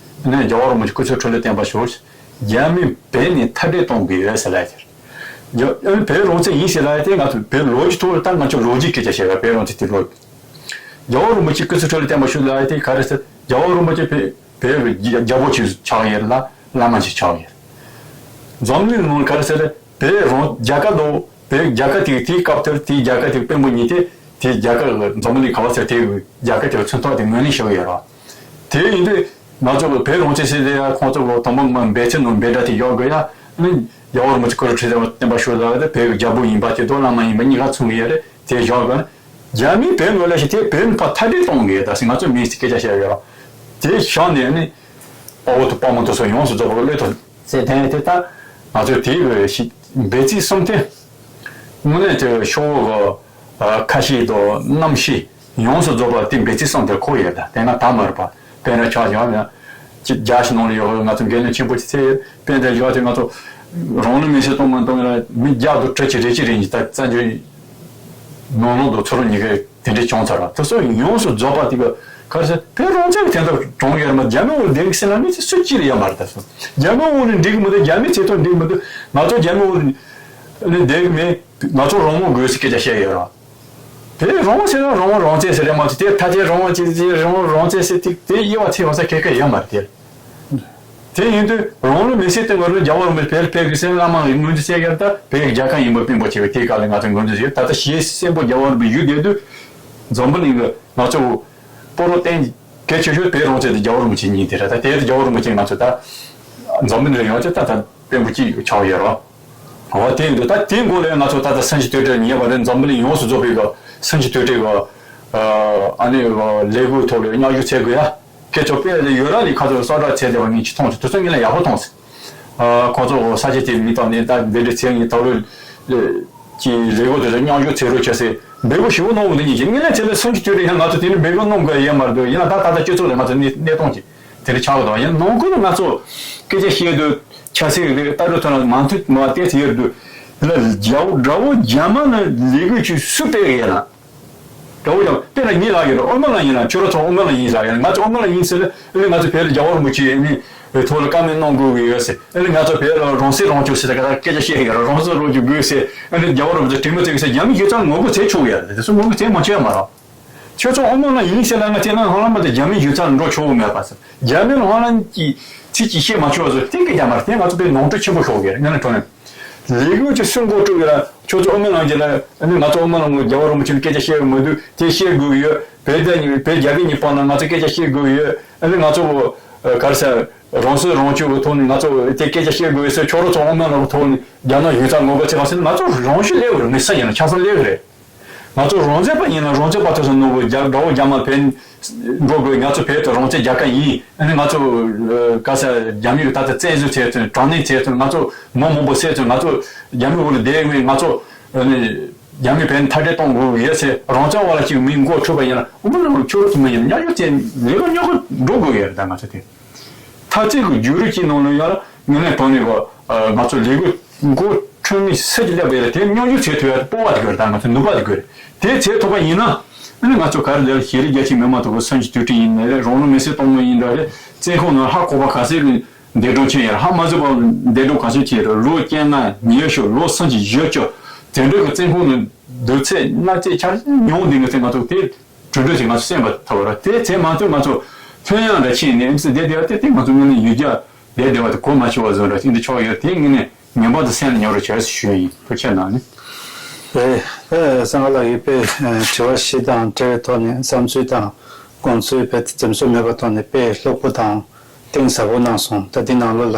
ནས་རྒྱལ་བ་རིན་པོ་ཆེ་སྐུ་ཚེ་ཁྲི་ལོ་བརྟན་པར་ཤོག་རྒྱ་མི་བོད་ནས་མཐའ་བྲལ་གཏོང་དགོས་ཡོད་ཟེར་ལ་ཡ་དེ་རྒྱ་བོད་རང་བཙན་ཡིན་ཟེར་ལ་ཡ་དེ་ང་ཚོ་བོད་ལོ་རྒྱུས་ཐོག་ལ་ད་ང་ཚོ་ལོ་རྒྱུས་སྐད་ཆ་བཤད་པ་བོད་རང་བཙན་དེ་ལོ། རྒྱལ་བ་རིན་པོ་ཆེ་སྐུ་ཚེ་ཁྲི་ལོ་བརྟན་པར་ཤོག་ལ་ཡ་དེ་ག་རེ་ཟེར་རྒྱལ་བ་རིན་པོ་ཆེ་བོད་བོད་ཀྱི་རྒྱལ་པོ་ཅིག་ཆགས་ཡོད་ལ་བླ་མ་ཅིག་ཆགས་ཡོད། འཛམ་གླིང་ནང་ག་རེ་ཟེར་བོད་རང་རྒྱལ་ཁབ་དང་བོད་རྒྱལ་ཁབ་དེ་དེའི་སྐབས་དེར་དེའི་རྒྱལ་ཁབ་དེ་དཔོན་པོ་ཉིད་དེ་དེའི་རྒྱལ་ཁབ་འཛམ་གླིང་ག་བ་ཟེར་དེའི་རྒྱལ་ཁབ་དེ་མཚོན་ཐོག་དེ་ངོས་ལེན་ཞུ་གི་ཡོད་རེད། དེ་ཡིན་དུས་ང་ཚོ་བོད་རང་བཙན་ཟེར་དེ་ཡང་ཁོང་ཚོ་དང་པོ་འབད་བརྩོན་ནང་འབད་སྒྲ་དེ་ཡོད་དགོས་ཡ་ནི་རྒྱལ་བ་རིན་པོ་ཆེ་སྐུ་ཚེ་ཁྲི་བརྟན་པར་ཤོག་ལ་བོད་ཀྱི་རྒྱལ་པོ་ཡིན་པ་དེ་དང་བླ་མ་ཡིན་པ་གཉིས་ཀ་མཚུངས་ཡོད་རེད། དེ་བཞག་གི་རྒྱ་མིས་བོད་ངོས་ལ་ཞིག་དེ་བོད་མི་ཕར་མཐའ་བྲལ་གཏོང་དགོས་ད་ཟེར་ང་ཚོ་མིས་སྐད་ཆ་བཤད་ཡོད་ར། དེ་བཞག་ནས་ནི་དཔའ་བོ་དང་དཔའ་མོ་དེ་ཚོ་ཡོངས་སུ་རྫོགས་པ་བློས་ཐོབ་ཟེར་དེ་དེ་ད་ང་ཚོས་དེ་གི་ཞིག་འབད་བརྩོན་བསམ་སྟེ་དངོས་གནས་དེ་ཤོག་བུ་གི་ཁ་ཤས་དང་རྣམ་ཤེས་ཡོངས་སུ་རྫོགས་པ་དེ་འབད་བརྩོན་བསམ་སྟེ་ཁོ་ཡོད་ད་དེ་ན་ད་མར་པ་དཔེ་འདྲ་ཆགས་བཞག་ན། ཅིག་རྒྱ་ཞིག་ནང་ལ་ཡོད་པའི་ང་ཚོ་འགན་ལེན་ཆེན་པོ་ཅིག་ཚད་ཡོད། དཔེ་འདྲ་ཡོད་དེ་ང་ཚོ་རང་ལུས་མེར་སྲེག་གཏོང་མ་གཏོང་ལ་མི་བརྒྱ་དང་ཁྲི་གཅིག་རེ་གཅིག་རེ་གཉིས་ད་བཙན་བྱོལ་ནང་ལོགས་དུ་ཚུར་ཉིས་ཀའི་དེ་འདྲའི་བྱུང་ཚར་བ་དེ་ཚོ་ཡོངས་སུ་རྫོགས་པ་དེ་ག་ག་རེ་ཟེར་བོད་རང་བཙན་གྱི་དོན་དུ་གྲོངས་ཡོད་རེད་མ། རྒྱ་མི་འོག་ལ་བསྡད་ཀྱི་ཟེར་ན་མི་ཚེ་སུ་གཅིག་ལ་ཡོད་མ་རེད། ད་སོ་རྒྱ་མི་འོག་ལ་འགྲིག་གི་མི་འདུག་རྒྱ་མིའི་བྱེད་ཐབས་འགྲིག་གི་མི་འདུག་ང་ཚོ་རྒྱ་མི་འོག་ལ་བསྡད་ཀྱི་མེད། ང་ཚོ་རང་དབང་དགོས་ཟེར་སྐད་ཆ་བཤད་ཡོད་རེད། དེ་རང་དབང་ཟེར་ན་རང་དབང་རང་བཙན་ཟེར་རེད་མ་གཏོགས་དེ་ཐ་དད་རང་དབང་ཅིག་ཅིག་རང་དབང་རང་བཙན་ཟེར་དེ་དེ་དབྱེ་བ་ཕྱེ་བ་ས་ཁེ་ཁེ་ཡོད་མ་རེད་དེ། དེ་ཡིན་དུས་རང་ལུས་མེར་སྲེག་གཏོང་བར་རྒྱལ་བ་རིན་པོ་ཆེ་བོད་ཕེབས་ཀྱི་སེམས་བླ་མ་ཡི་ངོས་འཛིན་བྱས་ཡོད་ད་བོད་ཀྱི་རྒྱལ་ཁབ་ཡིན་པ་སྤེལ་འབོར་ཆེ་བའི་དེའི་སྐབས་ལ་ང་ཚོ་ངོས་འཛིན་བྱས་ཡོད། ད་ལྟ་ཞེ་གསོན་པོ་རྒྱལ་བ་རིན་པོ་ཆེ་བཞུགས་བསྡད་དུས་འཛམ་བུ་གླིང་གི་ང་ཚོ་སྤོ་རོ་བསྟན་གལ་ཆེ་ཤོས་བོད་རང་བཙན་དེ་རྒྱལ་བ་རིན་པོ་ཆེ་ཉིད་དེ་རེད། ད་དེ་རྒྱལ་བ་རིན་པོ་ཆེ་ང་ཚོ་ད་འཛམ་བུ་གླིང་ལ་ཡོང་ཆེད་ད་ད་དཔོན་པོ་གཅིག་ཆགས་ཡོད་རོགས། འོ་དེ་ཡིན་དུས་ད་དེའི་མགོ་ལ་ང་ཚོ་ད་ལྟ་སེམས་ཀྱི་དུས་དྲན་ཉེ་བ་རེད། འཛམ་བུ་གླིང་ཡོངས་སུ་རྫོགས་པའི་གི་སེམས་ཀྱི་དུས་དྲན་གི་ཨ་ནི་ལས་འགུལ་ཐོག་ལ་མཉམ་ཞུགས་བྱེད་དགོས་ཡ། སྐད་ཆ་དཔེ་ལ་ཡོད་ར་ལི་ཁ་ཚོ་གསལ་བསྒྲགས་བྱས་བསྡད་པ་ངས་ཅི་མཐོང་ཆེ་དུས་ཚོད་ངས་ལ་ཡག་པོ་མཐོང་ཟེར། ཁོ་ཚོ་ས་ཆ་དེ་མི་དང་ནས་ད་འདི་འདྲ་བྱས་ངས་ད་ལོ་ཀྱི་ལས་འགུལ་དེ་ཚོ་མཉམ་ཞུགས་བྱེད་རོགས་བྱ་ཟེར་འབོད་སྐུལ་ཞུ་གོ་གནང་གི་འདུག་ཉིན་གྱི་ངས་ལ་བྱས་ལ་སེམས་ཀྱི་དུས་དྲན་ཡང་ང་ཚོ་དེ་ནི་འབོད་སྐུལ་གནང་དགོས་ཡ་མ་རེད་འདུག་ཡིན་ན་ད་ད་ལྟ་སྤྱི་ཚོགས་ལ་ང་ཚོ་གནས་གནས་སྟངས་ཀྱི་དེ་འདྲ་ཆགས་གི་འདུག་ཡིན་ནང་ཁུལ་ལ་ང་ཚོ་སྐད་ཆ་བཤད་དུས་ཆབ་སྲིད་ཀྱི་ལྟ་གྲུབ་ཐོག་ལ་མ་མཐུན་མ་གཏད་ཚེ་ཡོད་དུས་ལ་རྒྱ་བོ་དགྲ་བོ་རྒྱ་དམར་ལ་ལས་འགུལ་ཅིག་སུ་སྤེལ་གི་ཡིན་ན། དགྲ་བོ་ཡང་དེ་ལ་ཉིད་ལ་ཡོད་རེད། ཨོ་མ་ལ་ཡིན་ན་ཁྱོད་རང་ཚོ་ཨོ་མ་ལ་ཡིན་ཟེར་ཡང་ང་ཚོ་ཨོ་མ་ལ་ཡིན་ཟེར་ལ་ཨ་ནི་ང་ཚོ་བོད་ལ་རྒྱལ་བ་རིན་པོ་ཆེ་ཨ་ནི་ཐོག་ལ་བཀའ་མོལ་གནང་དགོས་ཀྱི་ཡོད་ཟེར། ཨ་ནི་ང་ཚོ་བོད་ལ་རང་སྲིད་རང་སྐྱོང་ཟེར་ད་ག་ད་སྐད་ཆ་བཤད་ཡོད་རེད། རང་སྲིད་རང་སྐྱོང་དགོས་ཟེར། ཨ་ནི་རྒྱལ་བ་རིན་པོ་ཆེ་དྲན་མ་བརྩི་ཟེར། རྒྱ་མི་སྒྱུ་རྩལ་ངོ་རྒོལ་བྱེད་ཆོག་ཡོད་རེད། དེ་ཚོ་ངོ་རྒོལ་བྱེད་མ་ཆོག་ཡ་མ་རེད། ཁྱོད་ཚོ་ཨོ་མ་ལ་ཡིན་ཟེར་ལ་ང་བྱས་ན་ཧང་ལ་མ་དེ་རྒྱ་མི་སྒྱུ་རྩལ་འགྲོ་ཆོག་གི་མེད་པ་ཟེར། རྒྱ་མི་ལ་ཧང་ལ་གྱི་ཚིག་གཅིག་བཤད་མ་ཆོག་ཟེར། དེ་སྐད་རྒྱག་མ་རེད། དེ་ང་ཚོ་དཔེ་ནོར་འཁྲུལ་ཆེན་པོ་ཤོར་གི་རེད། ངས་ནས་དྲང་གནས། ལས་འགུལ་གྱི་སྲུང་འགོ་དཀྲུག་ཡོད་ལ་ཁྱོད་ཚོ་ཨོ་མ་ལ་ཡིན་ལ་ཨ་ནི་ང་ཚོ་ཨོ་མ་ལ་ངོ་རྒྱལ་བ་རིན་པོ་ཆེ་ལ་སྐད་ཆ་བཤད་མི་འདུག་དེ་བཤད་དགོས་ཡོད། བོད་དང་བོད་རྒྱ་གི་གཉིས་བར་ན་ང་ཚོ་སྐད་ཆ་བཤད་དགོས་ཡོད། ཨ་ནི་ང་ཚོ་ག་རེ་ཟེར། རང་སྲིད་རང་སྐྱོང་གི་ཐོག་ནས་ང་ཚོ་དེ་སྐད་ཆ་བཤད་དགོས་ཟེར། ཁྱོད་རང་ཚོ་ཨོ་མ་ལ་གི་ཐོག་ནས་རྒྱ་ནག་ཡུལ་ཙམ་ངོ་རྒོལ་བྱེད་པ་ཟེར་ན་ང་ཚོ་རང་ཤི་ལས་འོས་མི་ས་ཡིན་ན་ཆ་ཚང་ལས་འོས་རེད། ང་ཚོ་རང་བཙན་པ་ཡིན་ན་རང་བཙན་པ་ཐོག་ས་ནོར་བུ་རྒྱ་དགྲ་བོ་རྒྱ་དམར་བོད་འགྲོ་དགོས། ང་ཚོ་བོད་དུ་རང་བཙན་རྒྱལ་ཁབ་ཡིན། ཨ་ནི་ང་ཚོ་ག་ས་རྒྱ་མི་གི་ད་ལྟ་བཙན་བཟུང་བྱས་ཚུན་དྲག་གནོན་བྱས་ཚུན་ང་ཚོ་མི་མང་པོ་བསད་ཚུན་ང་ཚོ་རྒྱ་མི་འོག་ལ་བསྡད་ཡོད། ང་ཚོ་ཨ་ནི་རྒྱ་མི་བོད་མཐའ་བྲལ་གཏོང་དགོས་ཡོད་ཟེར། རང་བཙན་བ་ལ་ཅིག་མི་མགོ་འཁྲུག་པ་ཡིན་ན་ཨོ་མ་ལ་ཁྱོད་ཚོ་མི་ཡིན་ན་ཉག་ཉོག་བྱས་ལས་ཀ་ཉོག་གི་འགྲོ་དགོས་ཡོད་རེད། ད་ང་ཚོ་དེ། འཐབ་རྩོད་ཀྱི་བརྒྱུད་རིམ་གྱི་ནང་ལ་ཡང་ངོས་ནས་དོན་ནས་ང་ཚོ་ལས་འགུལ་འགོ་ཁྲིད་མི་སུ་ཞིག་སླེབས་པ་ཡིན་ན་དེ་མཉམ་ཞུགས་བྱེད་ཐུབ་ཡ་སྤོབས་པ་དེ་དགོས་རེད། ད་ང་ཚོ་ནུས་པ་དེ་དགོས་རེད། དེ་བྱེད་ཐུབ་པ་ཡིན་ན་ཨ་ནི་ང་ཚོ་ག་རེ་ལས་ཤེས་རིག་རྒྱ་ཆེའི་མི་མང་དེ་ཚོ་སུམ་ཅུ་དོན་ཁྲི་ཡིན་ནའི་རེད། རང་ལུས་མེར་སྲེག་གཏོང་མི་ཡིན་འདྲ་རེད། བཙོན་ཁང་ནང་ཧ་གོ་བ་ག་ཚད་ཀྱི་འདས་གྲོངས་ཕྱིན་ཡོད་རེད། ཧ་མ་གོ་བ་འདས་གྲོངས་ག་ཚད་ཕྱིན་ཡོད་རེད། ལོ་བཅོ་ལྔ་ཉི་ཤུ་ལོ་སུམ་ཅུ་བཞི་བཅུ་དེ་འདྲ་གི་བཙོན་ཁང་ནང་སྡུག་ཚད་མནར་གཅོད་འཁྱར་མྱོང་འདི་ང་ཚོས་ང་ཚོ་དེ། གྲུབ་འབྲས་ཅིག་ང་ཚོ་གསན་པ་ཐོབ་པ་རེད། དེ་བྱས་མ་ཐུབ་ང་ཚོ་ལྷོད་ཡངས་ར་ཕྱིན་ནས་ཨེམ་སི་བསྡད་བསྡད་པ་དེ་དེ་ང་ཚོ་དངོས་གནས་ཡུལ་གྱར་བསྡད་བསྡད་པ་དེ་གོ་མ་ཆོད་པ་བཟོ་འདྲ་དེ་འདྲ་ཆགས་ཡོད། དེ་དངོས་གནས་ངན་པ་དེ་སེམས་ནས་ཉོ་རོགས་བྱོས་ཟེར་ཞུ་ཡ་ཡིན། ཐུགས་རྗེ་གནང་ནི། རེད། ཨེ་སངས་དཀར་ལགས་ཡིས་དཔེ་ཨེ་དྲི་བ་བཞི་དང་འབྲེལ་བའི་ཐོག་ནས་བསམ་ཚུལ་དང་དགོངས་ཚུལ་དཔེ་འཛེམ་ཟོན་མེད་པའི་ཐོག་ནས་དཔེ་ལྷུག་པོ་དང་གཏིང་ཟབ་པོ་གནང་སོང་། ད་འདི་ནང་ལོགས་ལ་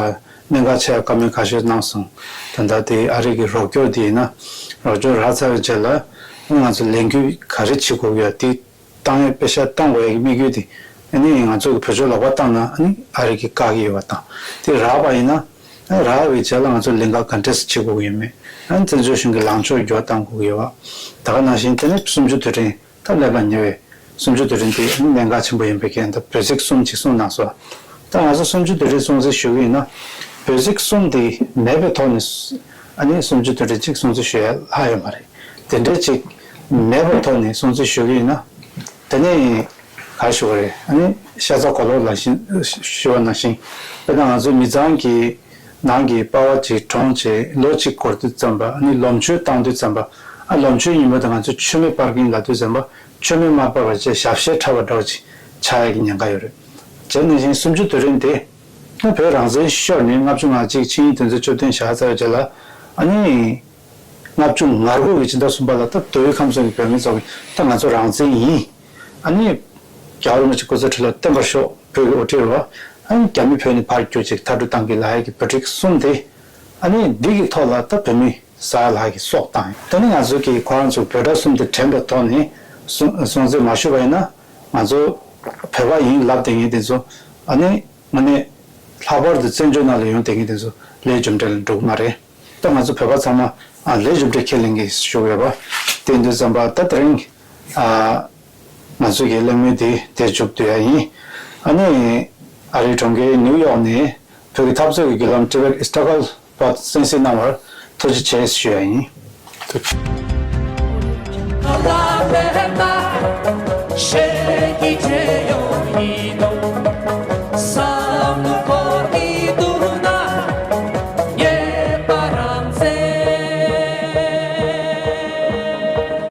གནད་འགག་ཆེ་བ་བཀའ་མོལ་ཁ་ཤས་གནང་སོང་། ད་ལྟ་དེ་ཨ་རི་གི་རོགས་སྐྱོར་དེ་ཡིན་ན་རོགས་སྐྱོར་རག་ཚར་བའི་རྗེས་ལ་ང་ཚོ་ལས་འགུལ་ག་རེ་བྱེད་དགོས་ཀྱི་ཡོད་དེ་བཏང་ཡས་དཔེ་ཤ་བཏང་དགོས་ཡས་ཀྱི་དམིགས་ཡུལ་དེ་ཨ་ནི་ང་ཚོ་གི་བོད་ཕྱོགས་ལ་དབང་བཏང་ན་ཨ་ནི་ཨ་རི་གི་བཀག་གི་ཡོད་པ་དང་དེ་རག་པ་ཡིན་ན་ཨ་རག་པའི་རྗེས་ལ་ང་ཚོ་ལས་འགུལ་ག་འདྲས་བྱེད་དགོས་ཀྱི་ཡོད་མེད་ཨ་ནི་བཙན་བྱོལ་གཞུང་གི་ལངས་ཕྱོགས་འགྱུར་བ་གཏང་དགོས་ཀྱི་ཡོད་པ་ད་ག་ནང་བཞིན་དེ་ནི་གསུམ་བཅུ་དུས་དྲན། ད་ཀླད་པ་ཉེ་བའི་གསུམ་བཅུ་དུས་དྲན་དེ་གནད་འགག་ཆེན་པོ་ཡིན་པའི་རྐྱེན་དུ་བོད་ཚིག་གསུམ་ཅིག་གསུངས་གནང་སོང་། ད་ང་ཚོ་གསུམ་བཅུ་དུས་དྲན་སྲུང་བརྩི་ཞུ་གི་ཡིན་ན་བོད་ཚིག་གསུམ་དེ་མེད་པའི་ཐོག་ནས་ཨ་ནི་གསུམ་བཅུ་དུས་དྲན་ཅིག་སྲུང་བརྩི་ཞུ་ཡ་ལྷག་ཡོད་མ་རེད། དེ་འདྲའི་ཅིག་མེད་པའི་ཐོག་ནས་སྲུང་བརྩི་ཞུ་གི་ཡིན་ན་དེ་ནས་ག་རེ་ཞུ་དགོས་རེད། ཨ་ནི་ཤ་ཚ་གོ་ལོག་ལ་ཞུ་བ་ནང་བཞིན་དཔེར་ན་ང་ཚོའི་མི་ཚང་གི་ནང་གི་པ་ཕ་ཅིག་གྲོངས་བྱས་ལོ་གཅིག་འགོར་དུས་ཙམ་པ་ཨ་ནི་ལོ་མཆོད་བཏང་དུས་ཙམ་པ་ཨ་ལོ་མཆོད་ཉིན་མོ་དེ་ང་ཚོ་མཆོད་མེ་སྤར་གྱིན་ལབ་དུས་ཙམ་པ་མཆོད་མེ་མ་སྤར་བ་བྱས་ཞབས་གཞས་འཁྲབ་པ་འདྲ་བོ་ཅིག་ཆགས་ཡ་གི་ཉེན་ཁ་ཡོད་རེད། དེ་ནང་བཞིན་གསུམ་བཅུ་དུས་དྲན་དེ་ཨ་བོད་རང་བཙན་ཤོར་ནས་ལྔ་བཅུ་ང་གཅིག་ཆིངས་ཡིག་དོན་ཚན་བཅུ་བདུན་བཞག་ཚར་བའི་རྗེས་ལ་ཨ་ནི་ལྔ་བཅུ་ང་དགུ་གི་ཕྱི་ཟླ་གསུམ་པ་ལ་ད་མདོ་དབུས་ཁམས་གསུམ་གྱི་བོད་མི་ཚོ་གིས་ད་ང་ཚོ་རང་བཙན་ཡིན། ཨ་ནི་རྒྱལ་བ་རིན་པོ་ཆེ་སྐུ་ཚེ་ཁྲི་ལོ་བརྟན་པར་ཤོག་བོད་ཀྱི་དབུ་ཁྲིད་རེད་བ། ཨ་ནི་རྒྱ་མི་བོད་ནས་ཕར་རྒྱུགས་ཅིག་མཐའ་གྲུ་བཏང་གི་ལབ་ཡ་གི་བོད་ཕྲུག་གསུམ་དེ་ཨ་ནི་འདི་གི་ཐོག་ལ་ད་བོད་མི་ཟ་ཡ་ལྷག་གི་སྲོག་བཏང་ཡོད། ད་ནི་ང་ཚོ་གིས་ཁོ་རང་ཚོ་བོད་དགྲ་གསུམ་དེ་དྲན་པའི་ཐོག་ནས་སྲུང་སྲུང་བརྩི་མ་ཞུས་པ་ཡིན་ན་ང་ཚོ་བོད་པ་ཡིན་ལབ་བསྡད་མཁན་དེ་ཚོ་ཨ་ནི་དངོས་གནས་ལྷག་པར་དུ་བཙན་བྱོལ་ནང་ལ་ཡོང་བསྡད་མཁན་དེ་ཚོ་ལས་རྒྱུ་འབྲས་ལ་འགྲོ་གི་མ་རེད། ད་ང་ཚོ་བོད་པ་ཚང་མ་ཨ་ལས་རྒྱུ་འབྲས་ཁས་ལེན་གྱི་ཞུ་གི་ཡོད་པ། དེ་ཡིན་དུས་ཙམ་པ་ད་དེ་རིང་ཨ་ང་ཚོ་གི་གླེང་མོལ་འདི་དེར་མཇུག་བསྡུ་ཡ་ཡིན། ཨ་ནི་ཨ་རིའི་གྲོང་ཁྱེར་ནིའུ་ཡོག་ནས་བོད་ཀྱི་འཐབ་རྩོད་ཀྱི་བརྒྱུད་ལམ་Tibet Struggle པར་གསན་གཟིགས་གནང་བར་ཐུགས་རྗེ་ཆེ་ཞུ་ཡ་ཡིན། ཐུགས་རྗེ་ཆེ།